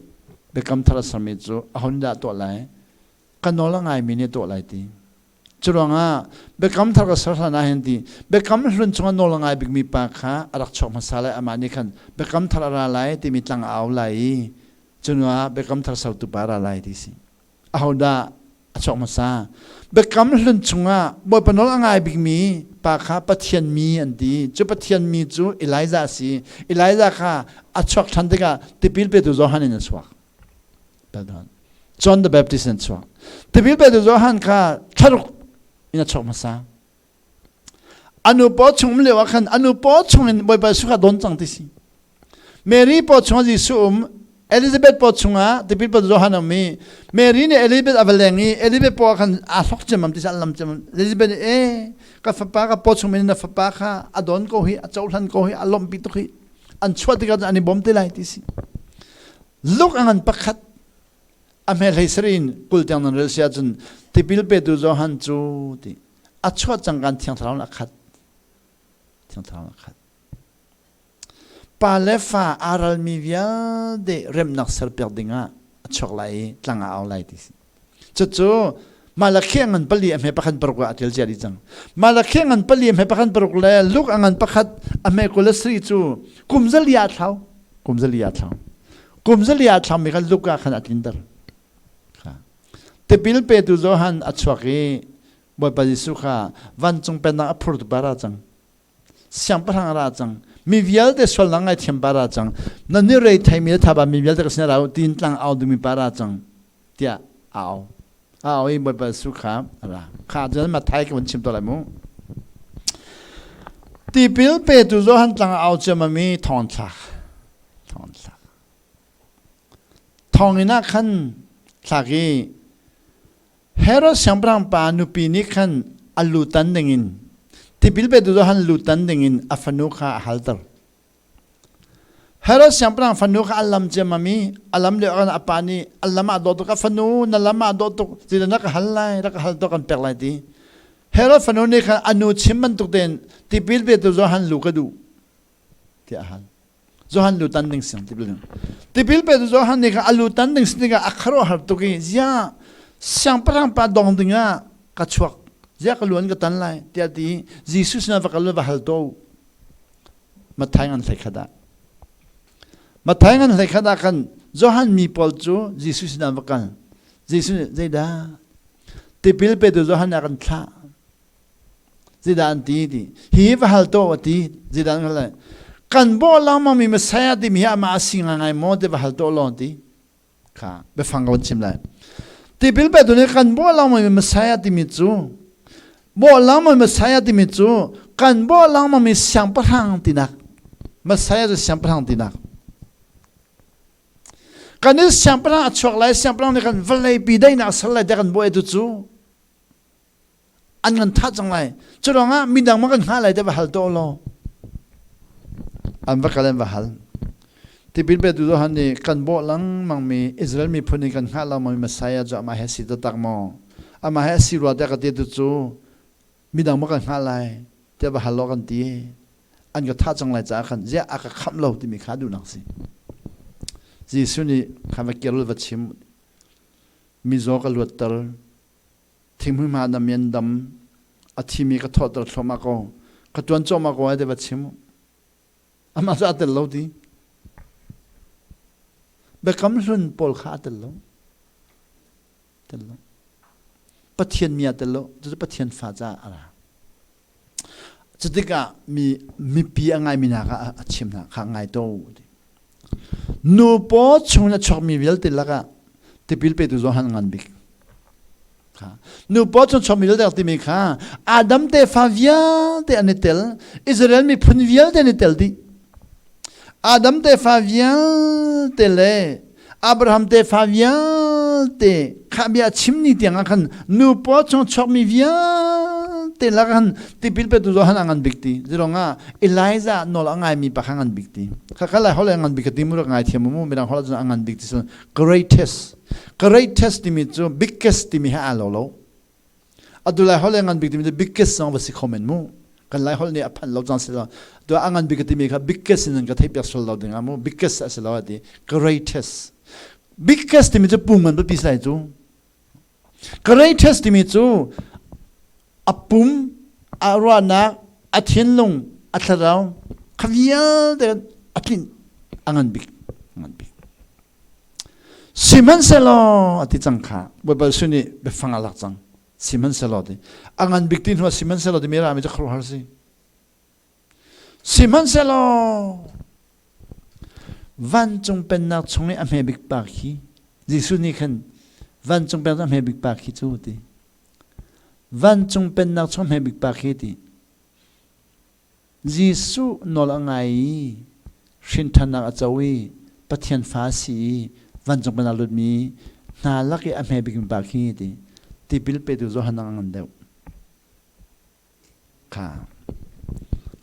S1: biakam thar a sermi cu aho nih dah tuah lai? Ka nawl a ngaimi nih tuah lai ti. Curuangah biakam thar ka ser hlan ah hin ti biakam hlun chungah nawl a ngai bikmi pa kha a rak chuak hmasa lai amah nih khan biakam thar a ra lai timi tlang a au lai i cunuah biakam thar sertu pa a ra lai ti si. Ahodah a chuak hmasa? Biakam hlun chungah Bawipa nawl a ngai bikmi pa kha Pathian mi an ti. Cu Pathian mi cu Elijah a si. Elijah kha a chuak ṭhan tikah tipil petu Johan in a chuak. John the Baptist in chuak. Tipil petu Johan kha thlaruk in a chuak hmasa. Anu paw chung um lio ah khan anu paw chung in Bawipa Jesuh kha don cang ti si. Mary paw chung ah Jesuh um, Elizabeth paw chung ah tipil petu Johan um i Mary nih Elizabeth a va leng i Elizabeth paw ah khan aa hlok ciammam ti si an lam ciammam. Elizabeth nih e ka fapa ka paw chung in na fapa kha a don ko hi a cohlan ko hi a lawmhpi tuk hi an chuah tikah an i bawm te lai ti si. Luk a ngan pakhat a hme hlei sarih in 20 tiang nan rel si ahcun tipil petu Johan cu ti a chuah cangkan Thiang Thlarau in a khat. Thiang Thlarau in a khat. Pa le fa aa ralmi vialte remnak serpiak dingah a chuak lai i tlang ah au lai ti si. Cucu Malakhi a ngan pali a hme pakhat paruk ah a ṭial cia dih cang. Malakhi a ngan pali a hme pakhat paruk le Luke a ngan pakhat a hme 23 cu kum zali ah thlau. Kum zali ah thlau. Kum zali ah thlaumi kha Luke ah khan a tlinter. Tipil petu Johan a chuak i Bawipa Jesuh kha vancung pennak a phurtu pa ra cang. Siangpahrang a ra cang. Mi vialte sualnak ngaithiam pa ra cang. Nan nih rei theimi le thaba mi vialte ka sin ra u tiin tlang au dingmi pa ra cang. tiah a au. A oi Bawipa Jesuh kha a ra. Kha cun Matthai ka vun chim to lai mu. Tipil petu Johan tlang ah au ciammam i thawng thlak. Thawng thlak. Thawnginn ah khan thlak i Herod siangpahrang pa nupi nih khan a lutan dingin tipil petu Johan lutan dingin a fanu kha a halter. Herod siangpahrang fanu kha a lam ciammam i a lam lio ah a pa nih a lam ah dawh tuk a fanu na lam ah dawh tuk ti na ka hal lai rak ka hal tuah kan pek lai ti. Herod fanu nih khan a nu chim bantuk tein tipil petu Johan lu ka duh tiah a hal. Johan lu tan ding siang tipil tipil petu Johan nih khan a lu tan ding si tikah a khuaruahhar tuk i ziah siangpahrang pa dong ding ah ka chuak ziah ka lu an ka tan lai tiah ti Jesuh sinah va kal va hal to Matthai ngan 13 ah Matthai ngan 13 ah khan Johan mi pawl cu Jesuh sinah va kal Jesuh nih zeidah tipil petu Johan ah kan thlah Zeidah an ti ti. Hi va hal to a ti. Zeidah an hal lai. Kan bawh lengmang mi Messiah timi hi amah a si ngaingai maw ti va hal to law ti. Kha biafang ka van chim lai. Tipil petu nih kan bawh lengmang mi Messiah timi cu bawh lengmang Messiah timi cu kan bawh lengmang mi siangpahrang tinak. Messiah cu siangpahrang tinak. Kan i siangpahrang a chuak lai siangpahrang nih kan vawlei pi daihnak a ser lai tiah kan bawh tu cu an kan thah cang lai cu ruangah midang ma kan hngah lai te va hal to law an va kal an va hal tipil petu Johan nih kan bawh lengmang mi Israel miphun nih kan hngah lengmang mi Messiah cu amah he si taktak maw amah he si rua tiah ka ti tu cu midang ma kan hngah lai tiah va hal law kan ti an ka thah cang lai caah khan ziah a ka khamh lo timi kha duhnak si Jesuh nih kha va kir va chim mizaw ka luatter Thinghmui hma na mian dam a thimi ka thawhter thluahmah ko ka tuan cuahmah ko ai te va chim amah cu a tel lo ti biakam hlun pawl kha a tel lo tel lo Pathian mi a tel lo cucu Pathian fa caah a ra Cutikah mi mipi a ngaimi hna kha a chim hna kha ngai to ti. Nu paw chung in a chuakmi vialte lakah tipil petu Johan ngan bik. Kha. Nu paw chung chuakmi vialte timi kha Adam tefa vialte an i tel, Israel miphun vialte an i tel dih. Adam tefa vialte le Abraham tefa vialte kha bia chim ni tiang ah khan nu paw chung chuakmi vialte lak khan tipil petu Johan a ngan bik ti zirong ah Elijah nawl a ngaimi pa kha ngan bik ti kha kha lai hol ngan bik ti mu rak ngai thiam mu midang hol cun a ngan bik ti greatest greatest timi cu biggest timi he aa lo lo Atu Lai holh ngan bik timi cu biggest zong va si kho men mu. Kan Lai holh nih a phanh lo cang si lo. Tu a ngan bik timi kha biggest in ka theih piak sual lo ding ah mu. Biggest a si lo a ti. Greatest. Biggest timi cu pum ngan biapi si lai cu. Greatest timi cu a pum, a ruahnak, a thinlung, a thlarau kha vialte a tlinh a ngan bik. Ngan bik. Sihmanhsehlaw a ti cang kha Bawipa Jesuh nih biafang a lak cang. Sihmanhsehlaw ti. A ngan bik ti hnu ah sihmanhsehlaw timi rami cu khuaruahhar si. Sihmanhsehlaw vancung pennak chung i a hme bik pa khi Jesuh nih khan vancung pennak a hme bik pa khi cu ti. Vancung pennak chung hme bik pa khi ti. Jesuh nawl a ngai i hrinṭhannak a co i Pathian fa a si i vancung pennak lutmi hna lak i a hme bikmi pa khi ti tipil petu Johan a ngan deuh. Kha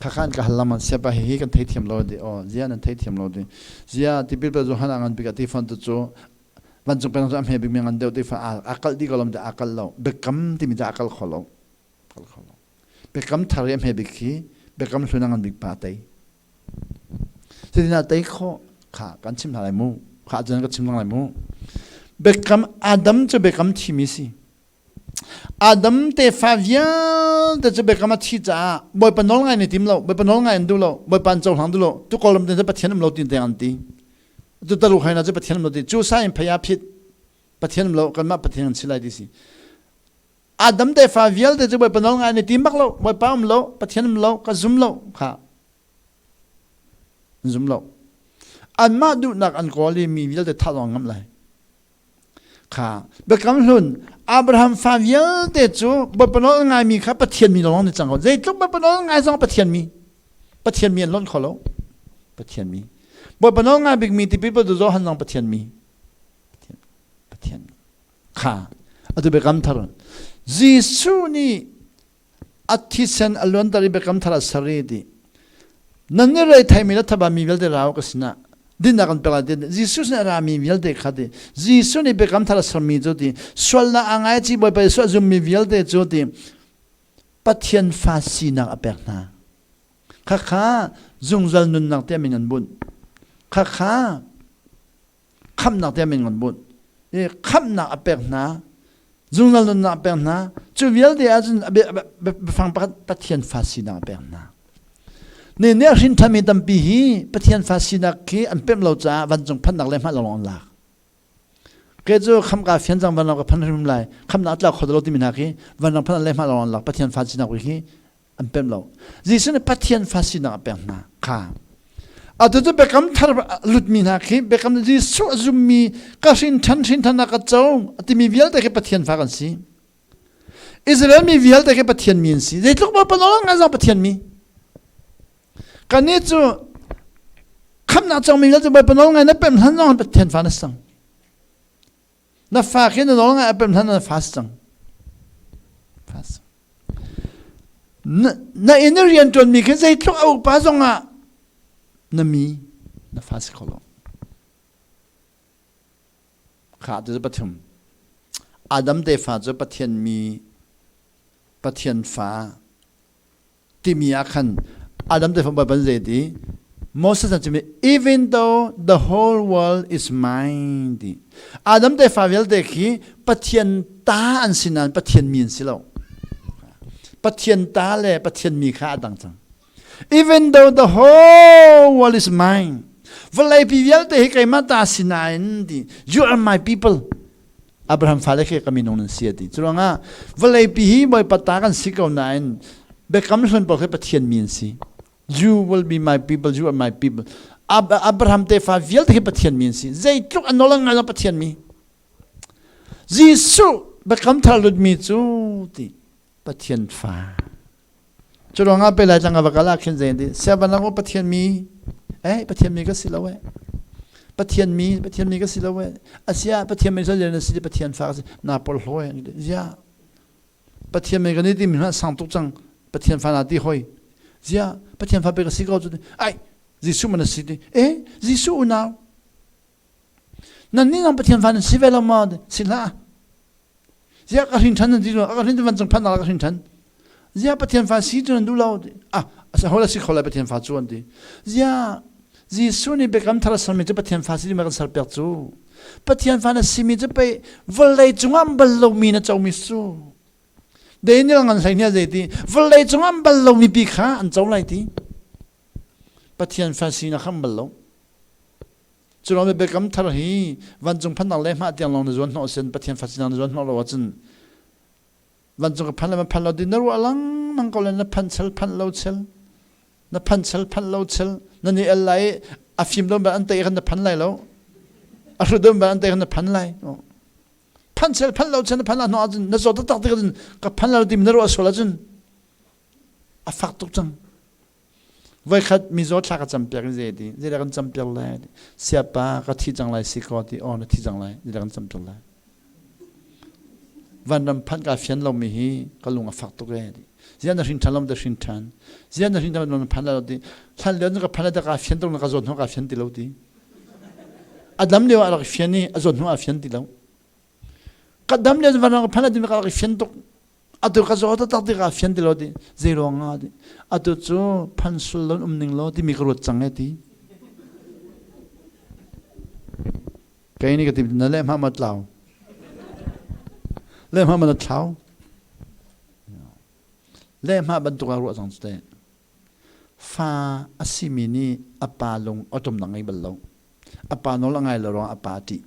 S1: kha khan ka hal lama siapa hihi kan theithiam lo ti aw zia nan theithiam lo ti zia tipil petu Johan a ngan bik a ti fon tu cu vancung pennak cu a hme bikmi a ngan deuh ti fa a kalh dih ko lo ti a kalh lo biakam timi cu a kalh kho lo kal kho lo biakam thar i a hme bik khi biakam hlun a ngan bik pa tei cutin ah tei khawh kha kan chim hna lai mu kha cun ka chim lang lai mu biakam Adam cu biakam thimi si Adam tefa vialte cu biakam a thi caah Bawipa nawl ngai ne tim lo Bawipa nawl ngai an duh lo Bawipa an cohlang duh lo tu kawlram te Pathian um lo tin te an ti tu talu haina cu Pathian um lo ti cu sa in phei ah phit Pathian um lo kanmah Pathian an si lai ti si Adam tefa vialte cu Bawipa nawl ngai an i tim bak lo. Bawipa um lo, Pathian um lo, ka zum lo kha. An zum lo. Anmah duhnak an kawl i mi vialte thah lawng ngamh lai. Kha Biakam Hlun Abraham fa vialte cu Bawipa nawl ngaimi kha Pathian mi lawng ni cang ko. Zeitluk Bawipa nawl ngai zong Pathian mi. Pathian mi an lonh kho lo. Pathian mi. Bawipa nawl ngai bikmi tipil pe tu Johan zong Pathian mi. Pathian Pathian kha atu Biakam Thar Jesuh nih a thisen a luanter i biakam thar a ser i ti nan nih rei theimi le thaba mi vialte ra ka sinah dinnak an pek lai ti Jesuh sin a rami vialte kha ti Jesuh nih biakam thar a sermi cu ti sualnak a ngai ci Bawipa Jesuh a zummi vialte cu ti Pathian fa sinak a pek hna khakha zungzal nunnak tiah min an bunh khakha khamhnak tiah min an bunh i khamhnak a pek hna zungzal nunnak a pek hna cu vialte ahcun biafang pakhat Pathian fa sinak a pek hna ne ne a hrin ṭhanmi tampi hi Pathian fa sinak khi an pemh lo caah vancung phannak le hmanh lo an lak ke cu kham ka fian cang vanlawng ka phan hrim lai khamnak tlak kho lo timi hna khi vanlawng phan le hmah lo an lak Pathian fa sinak hi an pemh lo. Jesuh nih Pathian fa sinak a pek hna kha. Atu cu biakam thar lutmi hna khi biakam Jesuh a zummi ka hrin ṭhan hrin ṭhan ka co a timi vialte khi Pathian fa kan si. Israel mi vialte khi Pathian mi an si. Zeitluk ma panon ngai zong Pathian mi. Kannih cu khamnak cangmi vialte Bawipa nawl ngai na pemh hlan zong Pathian fa na sang. Na fa khi na nawl ngai a pemh hlan na fa si cang. Fa si. Na, na inn i rian ṭuanmi khi zeitluk a upa zongah na mi na fa si kho lo. Kha tu cu pathum. Adam tefa cu Pathian mi Pathian fa timi ah khan Adam tefa Baibal zei ti Moses a chim even though the whole world is mine ti Adam tefa vialte khi Pathian ta an si nain Pathian mi an si lo Pathian ta le Pathian mi kha a dang cang even though the whole world is mine vawleipi vialte hi keimah ta si nain ti you are my people Abraham fale khi ka minung nan si a ti. Curuangah vawleipi hi Bawipa ta kan si ko nain biakam hlun pawl khi Pathian mi an si. You will be my people, you are my people. Abraham tefa vialte khi Pathian mi an si. Zeitluk an nawl an ngai lo Pathian mi. Jesuh biakam thar lutmi cu ti Pathian fa. Cu ruangah pe lai tlang va kal ah khin zei ti siavan ah Pathian mi eh Pathian mi ka si lo eh Pathian mi Pathian mi ka si lo eh asia Pathian mi na si Pathian fa ka si na porhlaw eh zia Pathian mi kan i ti mi hna sang tuk cang Pathian fa na ti hoi zia Pathian fa pe ka si ko cu ai Jesuh man si ti eh Jesuh unau nan nih nang Pathian fa nan si ve lo ma si hlah Ziah ka hrin ṭhan nan ti ka hrin vancung phan ka hrin ṭhan. Ziah Pathian fa si cu nan duh lo. Ah, a si kho lai Pathian fa cu an ti. Ziah Jesuh nih biakam thar a sermi cu Pathian fa si ding kan serpiak cu. Pathian fa na simi cu pei vawlei cungah bal lomi na comi su. Daniel ngan hlei nia zei ti vawlei cungah bal lomi pi kha an co lai ti. Pathian fa si na kham bal lo. Cu lawng biakam thar hi vancung phannak le hmah tiang lawng na zuan hnawh sin Pathian fa sinak na zuan hnawh lo ahcun vancung ka phan le ma phan lo ti na ruah lengmang ko le na phan chel phan lo chel na phan chel phan lo chel na ni el lai a fim don bal an tei khan na phan lai lo a hru don bal an tei khan na phan lai phan chel phan lo chel na phan la hnawh ahcun na zaw taktak ti ka phan lo ti na ruah sual ahcun a fak tuk cang Voikhat mizaw thla ka campiak in zei ti zeidah kan campiak lai siapa ka thi cang lai si ko ti aw na thi cang lai zeidah kan campiak lai vanram phanh ka fian lomi hi ka lung a fak tuk e ti zian na hrin ṭhan lo te hrin ṭhan zian na hrin ṭhan lo na phan lo ti hlan lio ka phan le ka fian tuk na ka zawt hnu ka fian ti lo ti a dam lio ah rak fian i a zawt hnu ah fian ti lo ka dam lio vanram ka phan le ti ka rak fian tuk Atu ka zaw taktak ti ka fian ti lo ti zei ruang ah ti atu cu phan sul lon um ning law timi ka ruat cang e ti kei nih ka ti na le hma ma tlau le hma ma na thlau le hma bantuk ah ruah cang cu te fa a simi nih a pa lung awṭom nak ngei bal lo a pa nawl a ngai lo ruang a pa a ṭih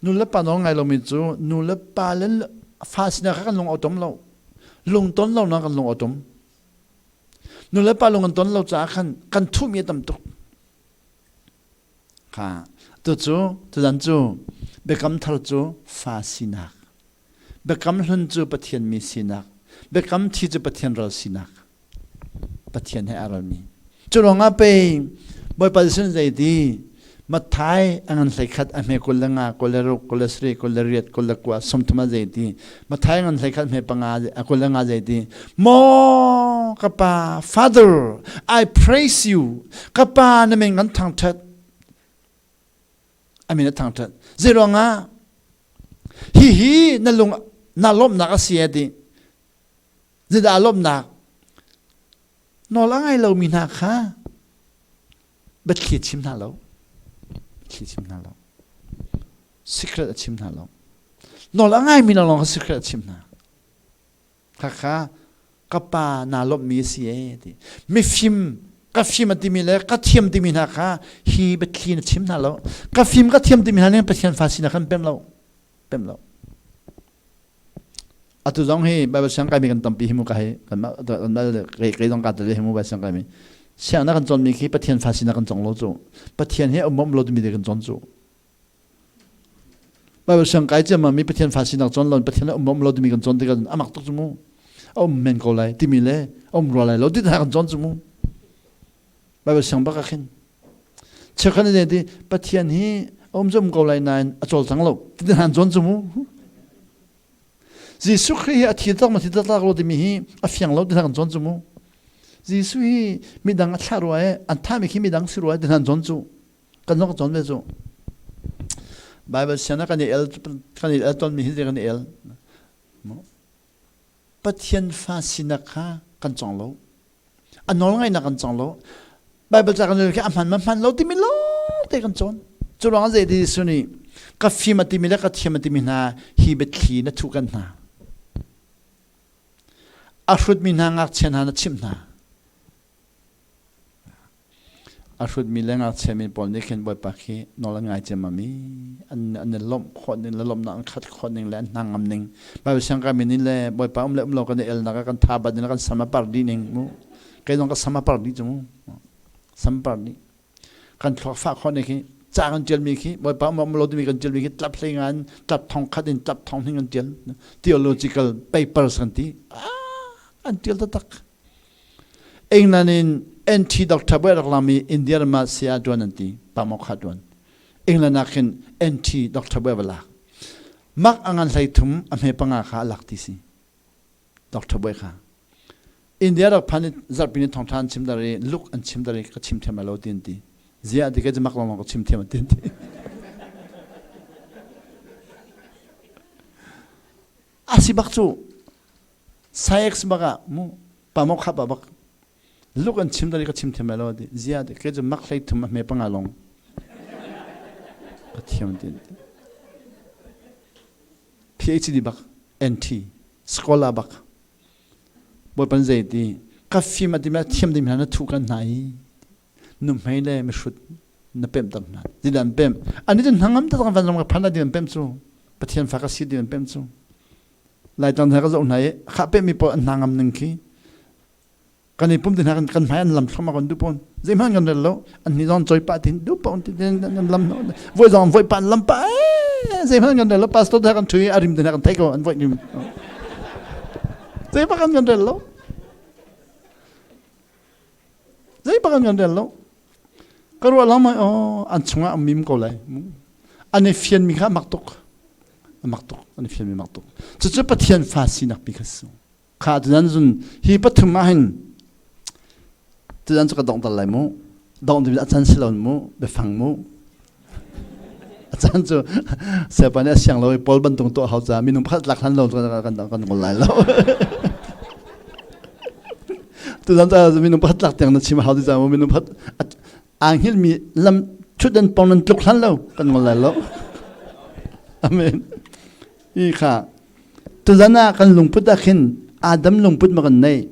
S1: Nu le pa nawl ngai lomi cu nu le pa le fa sinah kha kan lung a tom lo. Lungton lo na kan lung a tom. Nu le pa lung an ton lo caah khan kan thuhmi a tam tuk. Kha tu cu tuzan cu Biakam thar cu fa sinak. Biakam hlun cu Pathian mi sinak. Biakam thi cu Pathian ral sinak. Pathian he aa ralmi. Cu ruangah pei Bawipa Jesuh nih zeiti Matthai a ngan 11 a hme 25 26 27 28 29 30 a zeiti Matthai a ngan 11 hme panga a 25 zeiti Maw ka pa Father I praise you ka pa na min kan thangṭhat a min a thangṭhat zei ruangah hihi na lung na lawmhnak a si a ti Zeidah lawmhnak? Nawl a ngai lomi hna kha biathli a chim hna lo. Biathli a chim hna lo. Secret a chim hna lo. Nawl a ngaimi lawnglawng kha secret a chim hna. Khakha ka pa naa lawmhmi a si ee ti. Mifim ka fim a timi le ka thiam timi hna kha hi biathli na chim hna lo. Ka fim ka thiam timi hna nih Pathian fa sinak kan pem lo. Pem lo. Atu zong hi Baibal siang kaimi kan tampi hi mu ka hi kanmah kei kei zong kaa tel hi mu Baibal siang kaimi. Siangnak kan cawnmi khi Pathian fa sinak kan cawng lo cu. Pathian hi a um um lo timi te kan cawn cu. Baibal siang kai ciammam mi Pathian fa sinak cawn lo Pathian a um um lo timi kan cawn tikah amak tuk cu mu. A um men ko lai timi le a um rua lai lo ti hna kan cawn cu mu. Baibal siang bak ah khin. Cheukhat nih ti Pathian hi a um zum ko lai nain a cawlcang lo ti hna an cawn cu mu. Jesuh Khrih hi a thi tak ma thi tak lo timi hi a fiang lo ti hna kan cawn cu mu. Jesuh hi midang a thlah rua i an thahmi khi midang si rua ti hna an cawn cu. Kan zong cawn ve cu. Bible sian ah kan i el kan i el tawnmi hi kan i el. Pathian fa sinak kha kan cawng lo. A nawl ngaihnak kan cawng lo. Bible ca kan rel khi a hman ma hman lo timi lawng te kan cawn. Cu ruangah zei ti Jesuh nih ka fim a timi le ka thiam a timi hna hi biathli na thuh kan hna. A hrutmi hna ngakchia hna na chimh hna. A hrutmi le ngakchiami pawl nih khin Bawipa khi nawl an ngai ciammam i an an i lawmh khawh ning le lawmhnak an khat khawh ning le an hna ngam ning Bible siang kaimi nih le Bawipa um le um lo kan i elnak ah kan tha bat ning le kan sam a par dih ning mu kei zong ka sam a par dih cu mu sam par dih kan thluak fah khawh ning khi ca kan ṭialmi khi Bawipa um um lo timi kan ṭialmi khi tlap hlei nga in tlap thong khat in tlap thong hning kan ṭial theological papers kan ti ah an ṭial taktak England in NT Doctor Buai rak lam i India ram ah saya ṭuan an ti, pamok kha ṭuan. England ah khin NT Doctor Buai va lak. Mak a ngan hlei thum a hme panga kha a lak ti si. Doctor Buai kha. India rak phan i zarhpi ni thawngṭha an chim dar i luk an chim dar i ka chim thiam lai lo ti an ti. Ziah ti ka mak lawng ka chim thiam an ti an ti. A si bak cu Science bak ah mu pamok khap ah bak luk an chim dari ka chim thiam lai lo ti zia ti ke cu mak hlei thum a hme panga long ka thiam ti PhD bak NT scholar bak bawipan zei ti ka fim ati ma thiam ding hna na thu kan hna i nuhmei le mihrut na pemh ter hna ti dan pemh ani cu hnangam ta van ram ka phan ti an pemh cu pathian fa ka si ti an pemh cu Laitlang hna ka zoh hna i khah pehmi pawl an hna ngam ning khi kan i pum ti hna kan hmai an lam thluahmah kan duh pawn zeihmanh kan rel lo an hni zong choi pah tin duh pawn tin an lam voi zong voi pa an lam pa zeihmanh kan rel lo pastor te kan thui a rim te hna kan thei ko an voi rim zeihmanh kan kan rel lo Zei bak an kan rel lo. Ka ruah lang mai oh an chungah an mim ko lai. An i fian mi kha mak tuk. Mak tuk. An i fian mi mak tuk. Cucu Pathian fa sinak pi kha si. Kha tudan zun hi pathum ah hin tudan cu ka dong tal lai mu. Dong ding a can si lo mu biafang mu. A caan cu sepa nih a siang lo i Paul bantuk tuah hau caah minung pakhat lak hlan lo kan kan ngol lai lo. Tuzan ca minung pakhat lak tiang na chim a hau ti caah minung pakhat aa hngilmi lam thutdan pong nan tluk hlan lo kan ngol lai lo. Amen. I kha tuzan ah kan lungput ah khin Adam lungput ma kan nei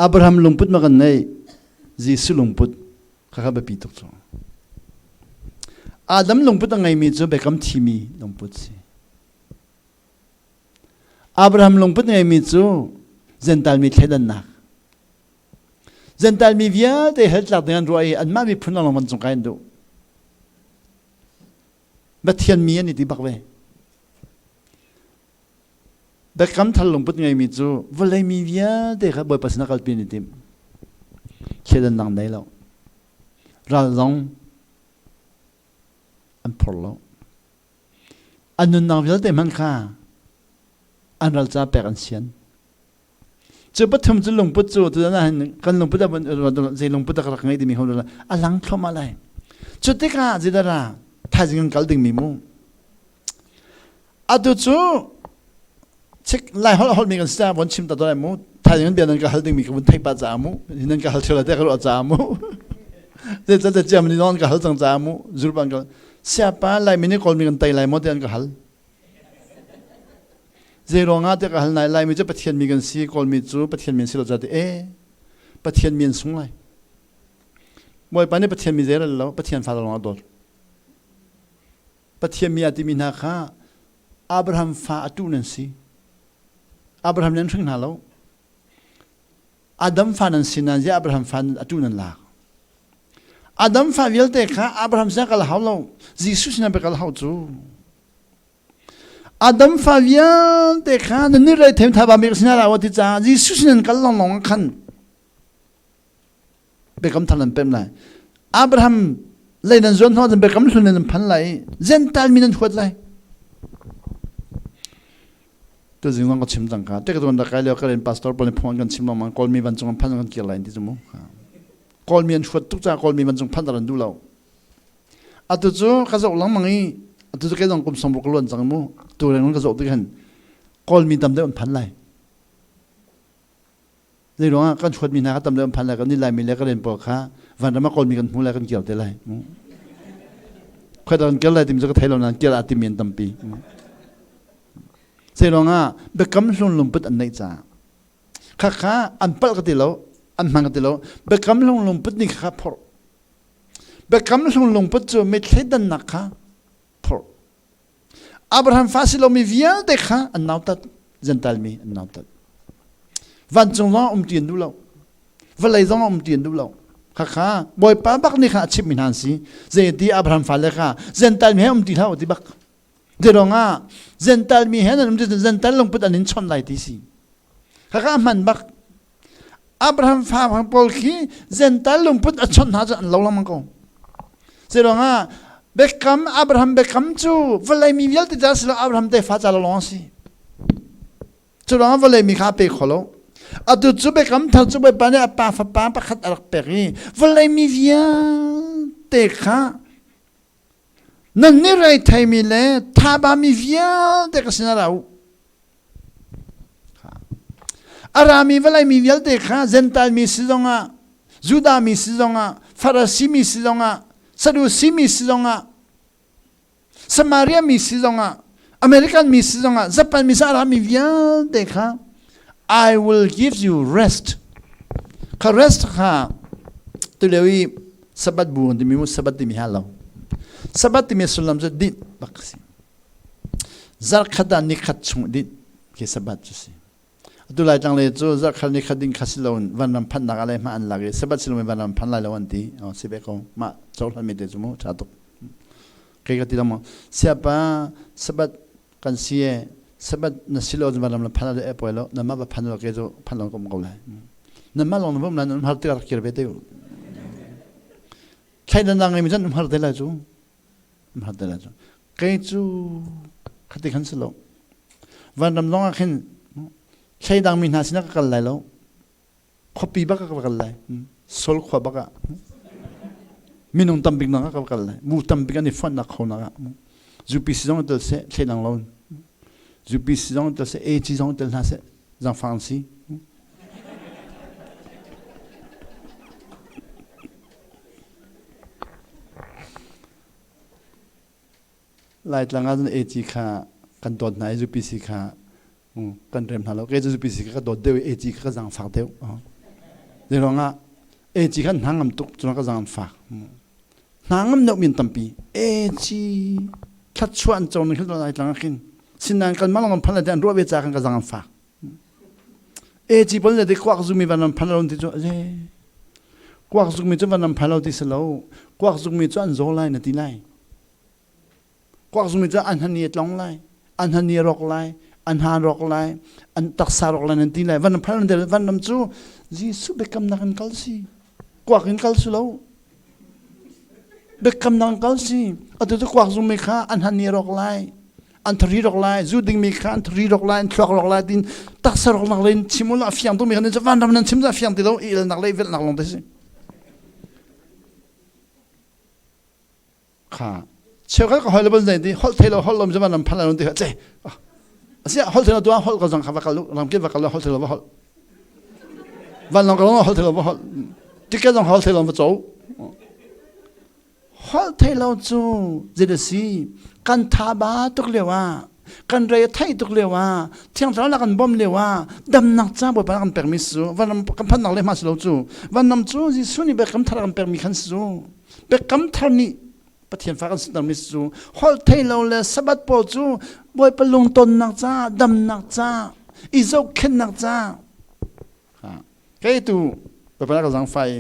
S1: Abraham lungput ma kan nei Jesuh lungput Khakha biapi tuk cu. Adam lungput a ngeimi cu biakam thimi lungput si. Abraham lungput ngeimi cu Gentile mi thleidannak. Gentile mi vialte hell tlak ding an ruah i anmah miphun lawng van cung kai an duh. Pathian mi an i ti bak ve. Biakam thar lungput ngeimi cu vawlei mi vialte kha Bawipa sinah kalpi an i tim. Thleidan dang nei lo. Ral zong an phor lo. An nunnak vialte hmanh kha an ral ca pek an sian. Cu pathum cu lungput cu tutan ah hin kan lungput ah zei lungput dah ka rak ngei timi ho a lang thluahmah lai. Cu tikah zeidah thaizing kan kal dingmi mu. Atu cu chik lai holh holh mi kan si caah von chim ta lai mu. Thaizing kan bia nan ka hal dingmi ka vun theih pah caah mu. Nan ka hal theu lai te ka ruah caah mu. Zeica ciam ni zong ka hal cang caah mu. Zurban ka siapa lai mi nih kawl mi kan tei lai maw ti an ka hal. Zeiruang ah tiah ka hal nai Laimi cu Pathian mi kan si, Kawlmi cu Pathian mi an si lo ca ti e Pathian mi an sung lai. Bawipa nih Pathian mi zei rel lo, Pathian fa lawng a dawt. Pathian mi a timi hna kha Abraham fa a tu nan si. Abraham nan hring hna lo. Adam fa nan si nain ziah Abraham fa a tu nan lak. Adam fa vialte kha Abraham sinah kal hau lo, Jesuh sinah pe kal hau cu. Adam fa vialte kha nan nih rei them thaba mi sinah ra ti caah Jesuh sin an kal lawnglawng ah khan biakam thar nan pem lai. Abraham lei nan zuan hnuah cun biakam hlun nan phan lai i Gentile mi nan huat lai. Tuzing zong ka chim cang ka. Te ka tuan da kai lio ka len pastor pawl nih phung an kan chim lengmang Kawlmi vancung an phan kan kir lai ti cu mu. Kawlmi an huat tuk caah Kawlmi vancung phan an duh lo. Atu cu ka zoh lengmang i atu cu kei zong kum 60 ka luan cang mu. Tu reng ka zoh tik hin Kawlmi tam deuh an phan lai. Zei ruangah kan huatmi hna kha tam deuh an phan lai kan ni Laimi le ka len pawl kha vanram ah Kawlmi kan hmu lai kan kir te lai. Khoi kan kir lai timi cu ka thei lo nain kir ah timi an tampi. Zei ruangah biakam hlun lungput an neih caah khakha an palh ka ti lo an hmang ka ti lo biakam hlun lungput nih kha phorh biakam hlun lungput cu mi thleidannak kha phorh Abraham fa si lomi vialte kha an nautat Gentile mi an nautat vancung zong um ti an duh lo vawlei zong um ti an duh lo khakha Bawipa bak nih kha a chimhmi hna an si zeiti Abraham fale kha Gentile mi he um ti hlah u ti bak Zeiruangah Gentile mi he nan um ti Gentile lungput an in chawnh lai ti si. Khakha hman bak. Abraham fa pawl khi Gentile lungput a chawnh hna cu an lo lengmang ko. Zeiruangah biakam Abraham biakam cu vawlei mi vialte ca si lo Abraham tefa ca lawng a si. Cu ruangah vawlei mi kha a pe kho lo. Atu cu biakam thar cu Bawipa nih a pa fapa pakhat a rak pek i vawlei mi vialte kha Nan nih reitheimi le thabami vialte ka sinah ra u. A rami vawlei mi vialte kha Gentile mi si zongah, Judah mi si zongah, Farasi mi si zongah, Sadusi mi si zongah, Samaria mi si zongah, American mi si zongah, Japan mi si a rami vialte kha I will give you rest. Kha rest kha tulio i Sabbath bu kan timi mu Sabbath timi ha lo. Sabbath timi sullam cu dinh bak si. Zarkhat ah nikhat chung dinh khi Sabbath cu si. Atu lai tlang le cu zarkhat nikhat ding kha si lo in vanram phannak ah le hma an lak i Sabbath si lo in vanram phan lai lo an ti. Oh, si ve ko. Mah cohlan mi te cu mu tha tuk. Kei ka ti lo mo. Siapa Sabbath kan si e Sabbath na si lo vanram la phan le e poi lo na ma va phan lo ke cu phan lo kom ko lai. Na ma long na vom la nan har te kir ve te. Thlai dan ngai mi chan har te lai cu. Har te lai cu. Kei cu khati khan si lo. Vanram long ah khin thlai dang mi hna sinah ka kal lai lo. Khuapi bak ah ka kal lai. Sol khua bak ah. Minung tambik nak ah ka kal lai. Mu tambik an i fonhnak kho nak ah. UPC zong tel seh, thlai dang lo. UPC zong tel seh, AG zong tel hna seh, zangfang si. Laitlang ah cun AG kha kan dawt hna i UPC kha kan rem hna lo. Kei cu UPC kha ka dawt deuh i AG kha ka zaangfak deuh. Zei ruangah AG kha hna ngam tuk cun ka zaangfak. Hna ngam deuh min tampi. AG thlatchuah an co ning khi Laitlang ah khin. Sinain kanmah lawng kan phan lai ti an ruah ve caah khan ka zaangfak. AG pawl le kuak zumi van ram phan lo ti cu le kuak zukmi cu van ram phan lo ti si lo kuak zukmi cu an zaw lai na ti lai. Kuak zumi cu an hani a tlong lai, an hani a rawk lai, an ha rawk lai, an taksa rawk lai nan ti lai. Van phal nan van ram cu Jesuh biakamnak in kal si. Kuak in kal si lo. Biakamnak in kal si. Atu cu kuak zumi kha an hani a rawk lai, an thari rawk lai, zu dingmi kha an thari rawk lai, an thluak rawk lai tin taksa rawknak len chim ula a fiang tukmi kha nan cu van ram nan chim cu a fiang ti lo, i elnak le i velhnak lawng te si. Kha cheukhat ka hoi le bon ti holh thei lo holh lom zaman ram phan lo ti che asia holh thei lo tuah holh ko zong kha va kal ram ke va kal holh thei lo va holh van long ka long holh thei lo va holh ticket zong holh thei lo va cho holh thei lo cu zei si kan tha ba tuk lio ah kan rei thei tuk lio ah thiang thlarau nak kan bom lio ah damnak ca bawipa kan pekmi su vanram kan phannak le hma si lo cu vanram cu Jesuh nih biakam thar kan pekmi khan si cu Biakam thar nih Pathian fa kan sitermi cu holh thei lo le Sabbath pawl cu Bawipa lungtonnak ca, damnak ca, i zohkhenhnak ca. Kei tu Bawipa ka zangfah i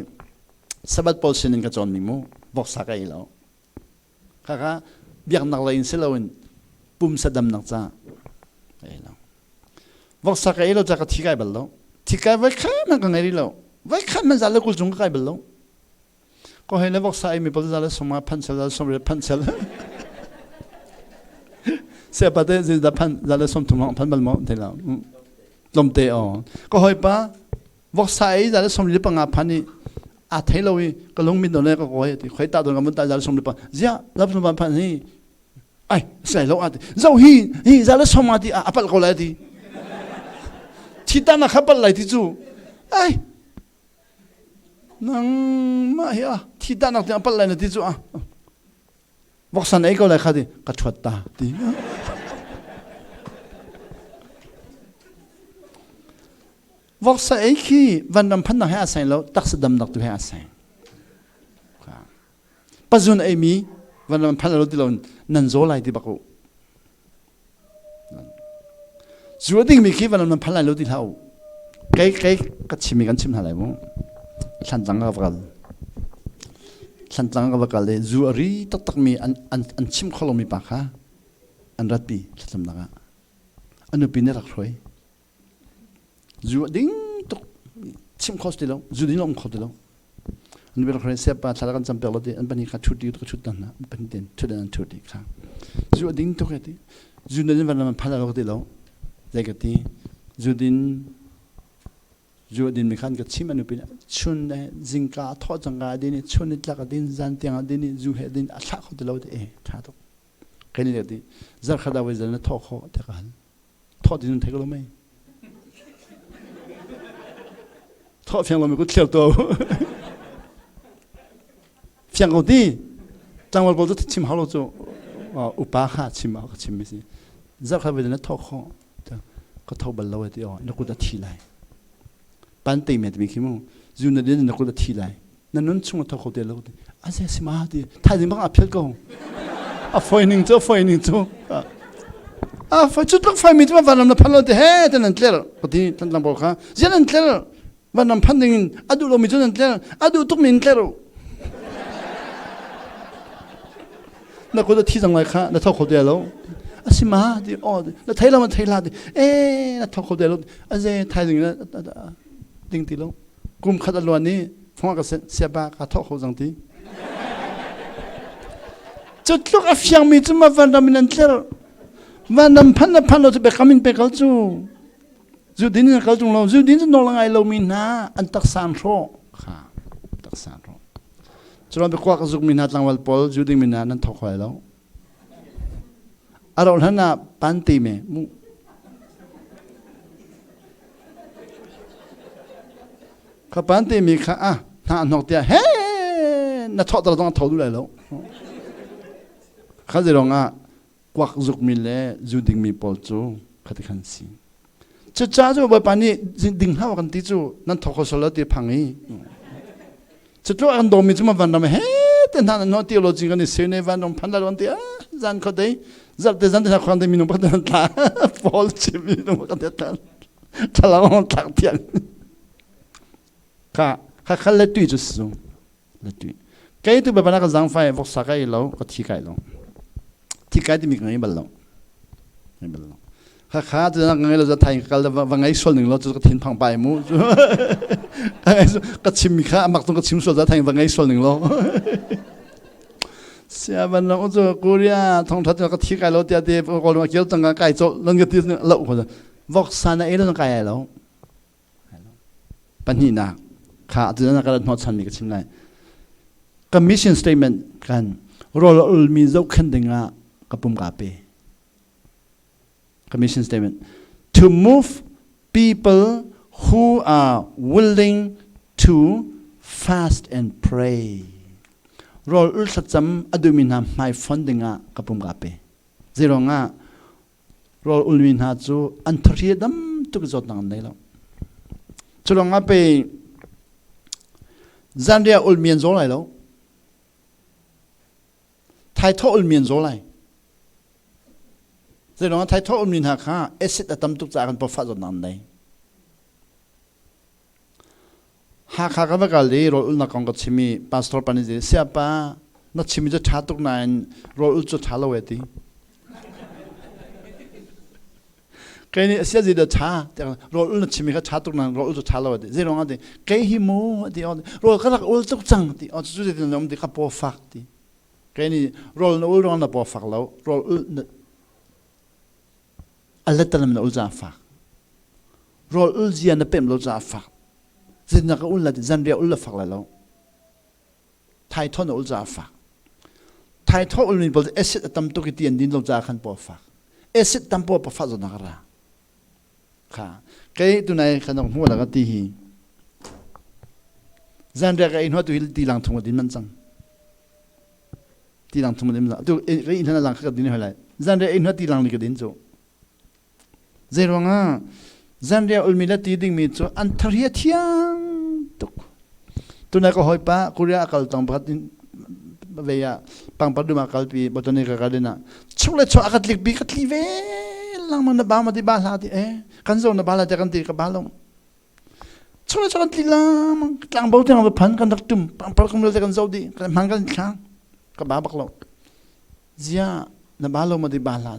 S1: Sabbath pawl sinin ka cawnmi mu voksa ka ei lo. Khakha biaknak lei in si loin pumsa damnak ca ka ei lo. Voksa ka ei lo ca ka thi kai bal lo. Thi kai voi khat hmanh ka ngei rih lo. Voi khat hmanh za le 20 cung ka kai bal lo. Ko hei le voksa ei mi pawl za le soma phan sel za som re phan sel. Se pa te zin da phan za le som thum long phan bal mo te la. Tlom te o. Ko hoi pa voksa ei za le som li panga phan i a thei lo i ka lung min do le ka koi ti khoi ta don ka mun ta za le som li pa zia za som phan hi ai sai lo a ti zo hi hi za le som a ti a pal ko lai ti thi ta na kha pal lai ti chu ai Nangmah hi a thi tahnak tiang palh lai na ti cu a voksan ei ko lai kha ti ka ṭhuat ta ti. Voksa ei khi vanram phannak he a seng lo taksa damnak tu he a seng. Pazun ei mi vanram phan lo ti lo nan zaw lai ti bak u. Zu a dingmi khi van nan phan lai lo ti hlah u. Kei kei ka chimmi kan chim hna lai mu. Thlantlang ka va kal. Thlantlang ka va kal i zu a ri taktakmi an, an, an chim kho lomi pa kha an ratpi thlacamnak ah. A nupi nih rak hruai. Zu a ding tuk chim kho ti lo zu ding um kho ti lo an bir khore sepa thla kan cam pek lo ti an pani kha thut ti ka thut tan na pan ten thut an thut ti kha zu a ding tuk ti zu na din van man phala lo ti lo zai ka ti zu din zu din mi khan ka chim anu pin chun le zingka tho changa din chun ni tlak din zan tiang din zu he din a thla kho ti lo ti e tha tuk kan le ti zar khada wai zan na tho kho te ka hal Thawh ti nan thei ko lo mei? Thawh fiang lo mi ku thliar to. Fiang ko ti. Tlangval pawl cu chim hau lo cu upa kha chim ka chim mi si. Zarh khat voi na thawh khawh. Ka tho bal lo ti aw na kut a thi lai. Pan te me ti khi mu. Zu na din na kut a thi lai. Na nun chung a tho kho te lo ti. A ze si ma ti. Thaizing bang a phial ko. A foi ning cu a foi ning cu. A foi cu tluk foi mi cu van ram na phan lo ti he te nan tler. Ka ti tlan pawl kha. Zian nan tler. Van ram phan ding in a duh lomi cu nan tler. A duh tuk mi in tler u. Na kut a thi cang lai kha na tho kho te lo. A si ma ti oh na thei lo ma thei la ti eh na tho kho te lo a ze thaizing na ding ti lo. Kum khat a luan i fong ka siapa ka thawh kho cang ti. Cu tluk a fiangmi cu ma vanram in an tler. Vanram phan na phan lo cu biakam in pe kal cu. Zu din in kal tung lo. Zu din cu nawl a ngai lomi hna an taksa an hrawh. Kha taksa an hrawh. Curuang biakuak a zukmi hna tlangval pawl zu dingmi hna nan thawk lai lo. A rauh hlan ah pante me mu. Kha pante mi kha ah hna hnok tiah he na thawh tar zong tho duh lai lo. Kha zirong ah kuak zukmi le zu dingmi pawl cu khati khan si. Cucaah cu Bawipa nih ding hlah kan ti cu nan thawk kho sual lo ti phang i Cutluk an dawmi cu ma vanram he te hna nan theology kan i sene vanram phan la ron ti zan kho te zarh te zan te khong te minung pakhat nan tla fall chim minung pakhat te tla thlalang tlak thian kha kha khal le tui cu su le tui kei tu bana ka zang fai vok sa kai lo ka thi kai lo. Thi kai timi ka ngei bal lo. Ngei bal lo. Kha kha tu na ngei lo za thai kal va ngei sual ning lo cu ka thin phang pai mu. Ka chim mi kha amak tung ka chim sual za thai va ngei sual ning lo. Sia ban lo cu Korea thong that ka thi kai lo tia te kol ma kil tang kai cho lan ka ti lo ko vok sa na e lo kai ai lo. Pahnihnak kha atu na ka rat hnawhchan mi ka chim lai. Ka mission statement kan rawl a ulmi zohkhenh dingah ka pum ka pe. Ka mission statement to move people who are willing to fast and pray. Rawl ul thlacam a duhmi hna hmai fon dingah ka pum ka pe. Zeiruangah rawl ulmi hna cu an thahri a dam tuk zawtnak an nei lo. Cu lawngah pe zanriah ulmi an zaw lai lo. Thaithawh ulmi an zaw lai. Zeiruangah thaithawh ulmi hna kha acid a tam tuk caah kan pawfah zawtnak an nei. Hakha ka va kal i rawl ulnak kong ka chim i pastor pa nih siapa na chim cu ṭha tuk nain rawl ul cu ṭha lo e ti. Kei nih sia zi dah ṭha rawl ul na chim i kha ṭha tuk nain rawl ul cu ṭha lo e ti. Zei ruangah ti kei hi mu ti rawl ka rak ul tuk cang ti cu zeitin na um ti ka paw fak ti. Kei nih rawl na ul ruang na paw fak lo rawl ul na a letalam na ul caah fak rawl ul zia na pemh lo caah fak zinnak a ul la zanriah ul la fak lai lo thaithawh na ul caah fak thaithawh ul mi pawl acid a tam tuk i ti an din lo caah khan paw fak acid tam paw pa fah zawtnak a ra kha kei tunai kan hmu la ka ti hi zanriah ka ei hnuah tu hi ti lang thung din man cang ti lang thum lim la tu ka in hna lang ka din hoi lai zan re in ti lang ni ka din chu zei ruangah zan re ulmi la ti ding mi chu an thari thiang tuk tunai ka hoi pa Korea akal tong pakhat in ve ya pangpar duma kalpi botanical garden ah chung le chuah ka tlik bi ka tli ve lang man na ba ma ti ba hla ti eh kan zo na ba la te kan ti ka ba lo chung le chuah kan tli lang tlang bo tiang va phan kan rak tum pangpar kum le kan zo di kan hman kan thlang ka ba bak lo zia na ba lo ma di ba hla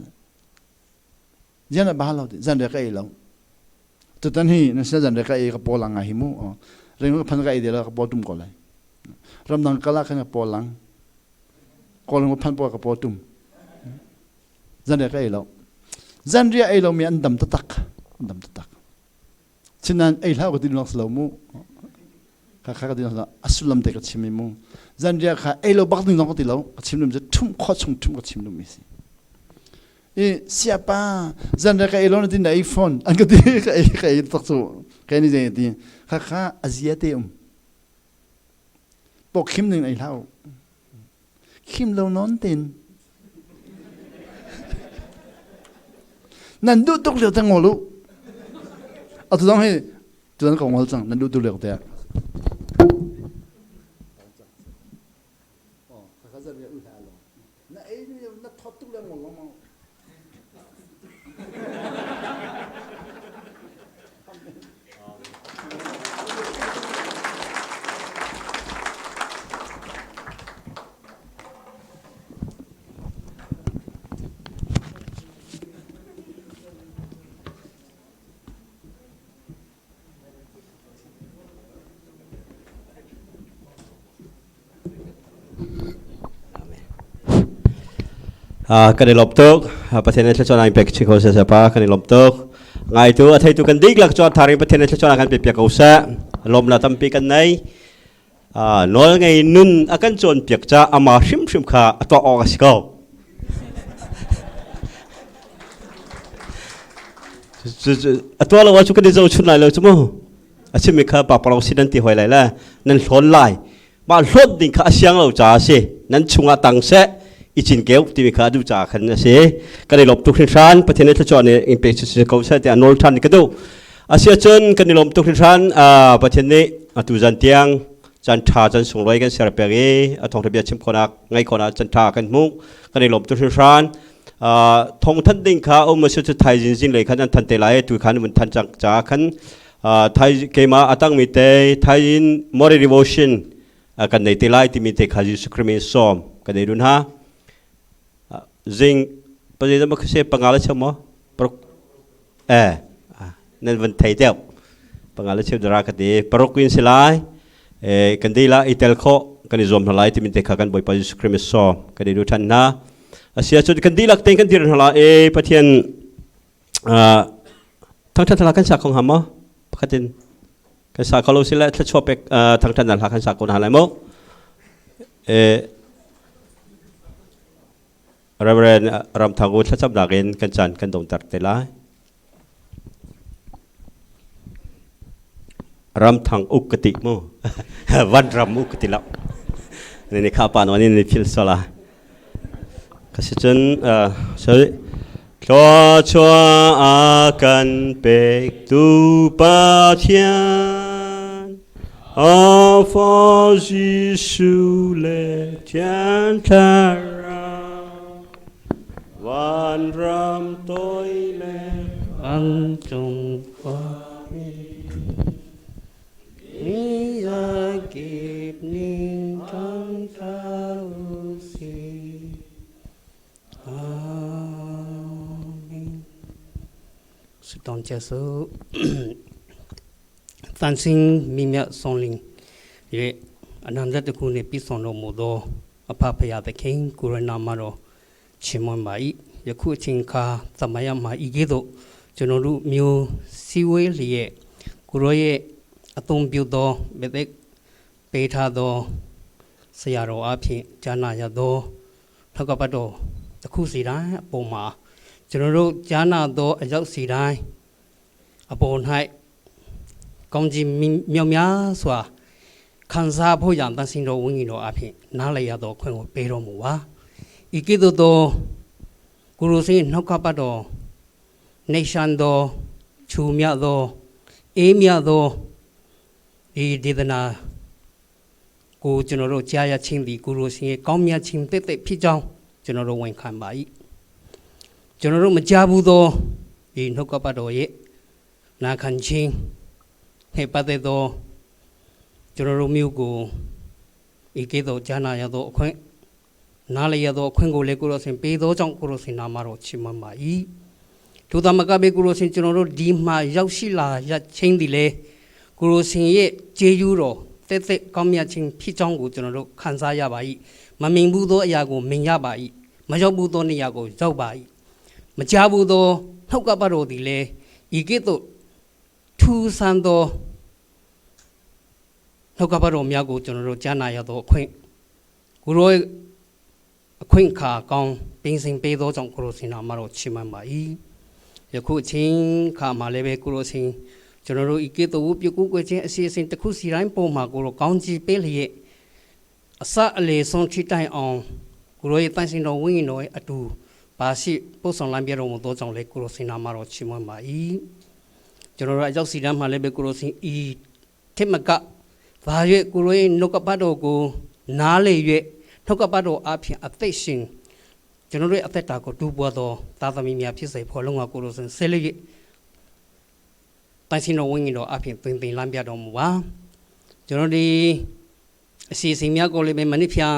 S1: zia na ba lo ti zan re ka ei lo tutan hi na sia zan re ka ei ka paw lang ngai hi mu ring ka phan ka ei de la ka paw tum ko lai ramdang kala khan ka paw lang kawlung ka phan paw ka paw tum zan re ka ei lo zan ria ei lo mi an dam tatak an dam tatak Sinain ei hlah ka ti lawng si lo mu. Kha kha ka ti lawng a sullam te ka chim i mu. Zanriah kha ei lo bak ding zong ka ti lo. Ka chim dum cu ṭhum khua chung ṭhum ka chim dum mi si. I siapa zanriah ka ei lo na ti na ei phone an ka ti ka ei ka ei tak cu kai ni zei ti kha kha a zia te um. Pawkhim ning ei hlah u. Khim lo nawn tin. Nan duh tuk lio te ngol u. Atu zong hi tuan ka ngol cang nan duh tuk lio te. Na ei na thot tuk le ngol lo
S2: Kan i lawm tuk. Pathian nih thluachuah in pek chin ko seh pa kan i lawm tuk. Ngaitu a theitu kan dihlak cu tharing Pathian nih thluachuah kan pe piak ko seh. Lawmnak tampi kan nei. Nawl ngei nun a kan cawnpiak ca ama hrimhrim kha a tuah awk a si ko. A tuah lo ah cu kan i zohchun lai lo cu mu. A chimmi kha pakpalawng si nan ti hoi lai le nan hlawn lai. Mah hlawt ding kha a siang lo caah a si. Nan chungah tang seh i cinkeu timi kha a duh caah khan a si. Kan i lawm tuk hringhran. Pathian nih thluachuah nih in pe si ko seh tiah nawl ṭhan ka duh. Asiahcun kan i lawm tuk hringhran. Pathian nih atu zan tiang caan ṭha caan sunglawi kan ser pek i a thawngṭha bia chim khawhnak ngaih khawhnak caan ṭha kan hmuh. Kan i lawm tuk hringhran. Thawngthanh ding kha um a si cu thaizing zinglei khan an than te lai tu khan mun than cang caah khan thai keimah a tangmi te thaizing morning devotion kan nei te lai timi te kha Jesuh Christ min sawm kan nei dun ha. Zing pazei ma khase panga le cheu maw? Paruk eh nan van thei deuh. Panga le cheu dara ka ti. Paruk in si lai. Eh kan dei la i tel kho kan i zuam hna lai timi te kha kan Bawipa Jesuh Christ sawm kan i du than hna. Asia cun kan dihlak tein kan dir hna la e Pathian thangthat hla kan sa kho hnga maw? Pakhat in kan sa kho lo sile thluachuah pek thangthat hla kan sa ko hna lai maw? Reverend Ram Thang U thlacamnak in kan caan kan dongter te lai. Ram Thang Uk ka ti mu. Van Ram Uk ka ti lo. Ni kha pa no ni ni phil sola. Kasi cun sorry Thluachuah a kan pektu Pathian a Fa Jesuh le Thiang Thlarau vanram toi le
S3: an cung khuami ni kip ning thangtha u si. Amen. 适当结束。 သန့်ရှင်းမြင့်မြတ်ဆုံးလင်ရဲ့အနန္တတခုနှင့်ပြည့်စုံတော်မူသောအဖဖယားသခင်ကိုရနာမတော်ချီးမွမ်းပါ၏ယခုအချိန်ခါသမယမှာဤကဲ့သို့ကျွန်တော်တို့မျိုးစီဝေးလျက်ကိုရောရဲ့အသုံးပြုသောမေသက်ပေးထားသောဆရာတော်အဖင်ဂျာနာရသောထောက်ကပတ်တော်တစ်ခုစီတိုင်းအပေါ်မှာကျွန်တော်တို့ဂျာနာသောအရောက်စီတိုင်းအပေါ်၌ကောင်းကြီးမြောက်များစွာခံစားဖို့ရန်တန်ဆင်တော်ဝိညာဉ်တော်အဖင်နားလည်ရသောခွင့်ကိုပေးတော်မူပါဤကဲ့သို့သောကိုရိုစင်နှုတ်ကပတ်တော်နေရှန်သောခြူမြသောအေးမြသောဒီဒေသနာကိုကျွန်တော်တို့ကြားရခြင်းဒီကိုရိုစင်ရဲ့ကောင်းမြတ်ခြင်းတက်တက်ဖြစ်ကြောင်းကျွန်တော်တို့ဝန်ခံပါ၏ကျွန်တော်တို့မကြားဘူးသောဒီနှုတ်ကပတ်တော်ရဲ့နာခံခြင်းနှင့်ပတ်သက်သောကျွန်တော်တို့မျိုးကိုဤကဲ့သို့ကြားနာရသောအခွင့်နားလည်ရသောအခွင့်ကိုလည်းကိုရိုစင်ပေးသောကြောင့်ကိုရိုစင်နာမတော်ချီးမွမ်းပါ၏ထိုသာမကပဲကိုရိုစင်ကျွန်တော်တို့ဒီမှာရောက်ရှိလာရခြင်းဒီလေကိုရိုစင်ရဲ့ကျေးဇူးတော်တက်တက်ကောင်းမြတ်ခြင်းဖြစ်ကြောင်းကိုကျွန်တော်တို့ခံစားရပါ၏မမြင်ဘူးသောအရာကိုမြင်ရပါ၏မရောက်ဘူးသောနေရာကိုရောက်ပါ၏မကြားဘူးသောနှုတ်ကပတ်တော်ဒီလေဤကဲ့သို့ထူးဆန်းသောနှုတ်ကပတ်တော်များကိုကျွန်တော်တို့ကြားနာရသောအခွင့်ကိုရိုအခွင့်အခါကောင်းပင်စင်ပေးသောကြောင့်ကိုရိုစင်နာမတော်ချီးမွမ်းပါ၏ယခုအချိန်ခါမှာလည်းပဲကိုရိုစင်ကျွန်တော်တို့ဤကဲ့သို့ပြုကုကွယ်ခြင်းအစီအစဉ်တစ်ခုစီတိုင်းပုံမှာကိုရိုကောင်းကြီးပေးလျက်အစအလေဆုံးထိတိုင်အောင်ကိုရိုရဲ့တန်ရှင်တော်ဝိညာဉ်တော်ရဲ့အတူပါရှိပို့ဆောင်လမ်းပြတော်မူသောကြောင့်လည်းကိုရိုစင်နာမတော်ချီးမွမ်းပါ၏ကျွန်တော်တို့အရောက်စီတန်းမှာလည်းပဲကိုရိုစင်ဤထက်မကဘာ၍ကိုရိုရဲ့နှုတ်ကပတ်တော်ကိုနားလေ၍နှုတ်ကပတ်တော်အဖျင်အသက်ရှင်ကျွန်တော်တို့ရဲ့အသက်တာကိုတူးပွားသောသာသမီများဖြစ်စေဖို့လုံးဝကိုရိုစင်ဆဲလျက်တန်ရှင်တော်ဝိညာဉ်တော်အဖျင်သင်သင်လမ်းပြတော်မူပါကျွန်တော်ဒီအစီအစဉ်များကိုလည်းပဲမနစ်ဖြန်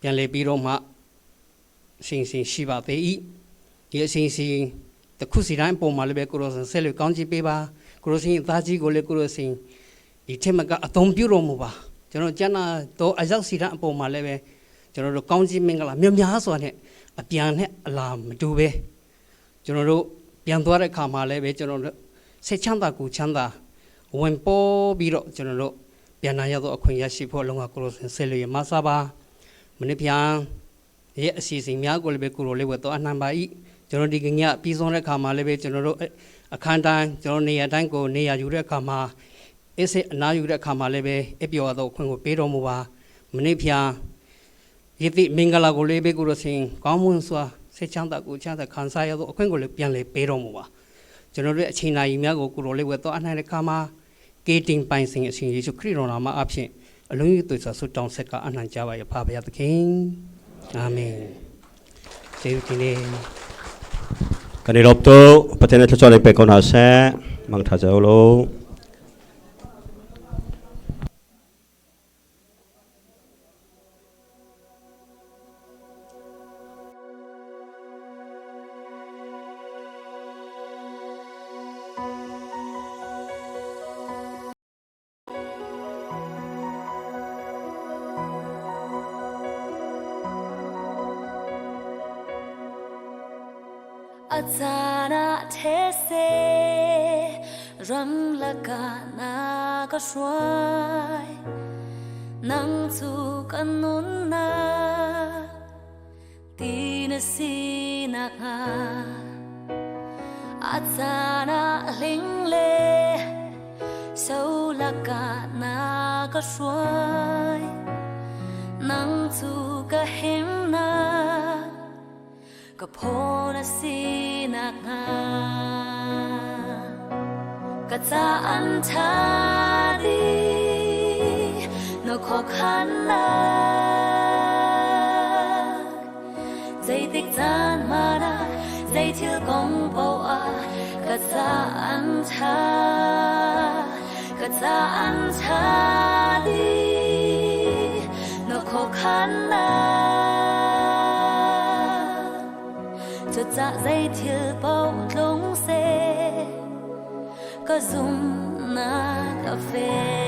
S3: ပြန်လည်ပြီးတော့မှအစီအစဉ်ရှိပါသေး၏ဒီအစီအစဉ်တစ်ခုစီတိုင်းပုံမှာလည်းပဲကိုရိုစင်ဆက်လို့ကောင်းချီးပေးပါကိုရိုစင်အသားကြီးကိုလည်းကိုရိုစင်ဒီထက်မကအသုံးပြုတော်မူပါကျွန်တော်ကျန်တာတော့အရောက်စီတိုင်းအပေါ်မှာလည်းပဲကျွန်တော်တို့ကောင်းချီးမင်္ဂလာမြတ်များစွာနဲ့အပြန်နဲ့အလာမတူပဲကျွန်တော်တို့ပြန်သွားတဲ့ခါမှာလည်းပဲကျွန်တော်တို့စိတ်ချမ်းသာကိုယ်ချမ်းသာဝင်ပေါ်ပြီးတော့ကျွန်တော်တို့ပြန်လာရတော့အခွင့်ရရှိဖို့လုံးဝကိုရိုစင်ဆက်လို့ရမဆာပါမနေ့ပြန်ရဲ့အစီအစဉ်များကိုလည်းပဲကိုရိုလေးဝတ်တော့အနှံပါ၏ကျွန်တော်ဒီကညပြီးဆုံးတဲ့ခါမှာလည်းပဲကျွန်တော်တို့အခန်းတိုင်းကျွန်တော်နေရာတိုင်းကိုနေရာယူတဲ့အခါမှာအစ်စစ်အနာယူတဲ့အခါမှာလည်းပဲအပြော်တော့အခွင့်ကိုပေးတော်မူပါမနေ့ပြန်ယတိမင်္ဂလာကိုလည်းပဲကိုရိုစင်ကောင်းမွန်စွာစိတ်ချမ်းသာကိုယ်ချမ်းသာခံစားရသောအခွင့်ကိုလည်းပြန်လေပေးတော်မူပါကျွန်တော်တို့အချိန်နာရီများကိုကိုရိုလေးဝတ်တော့အနှံတဲ့ခါမှာကေတင်ပိုင်စင်အရှင်ယေရှုခရစ်တော်နာမအဖင်အလုံးကြီးတွေ့စွာဆုတောင်းဆက်ကအနှံကြပါရဖပါရသခင်အာမင်ကျေးဇူးတင်နေ
S2: Kan i lawm tuk. Pathian nih thluachuah in pe ko hna seh. Mangtha cio lo.
S4: A caan ah these ram lakah na ka hruai. Nang cu kan nunnak ti na si nakhnga a caan ah hling le so lakah na ka hruai. Nang cu ka himnak ka phaw na si nakhnga ka ca an ṭha dih na khuakhannak zeitik caan hmanh ah zei thil kong paoh ah ka ca an ṭha ka ca an ṭha dih na khuakhannak Cucah zei thil paoh tlung seh ka zumhnak a fek.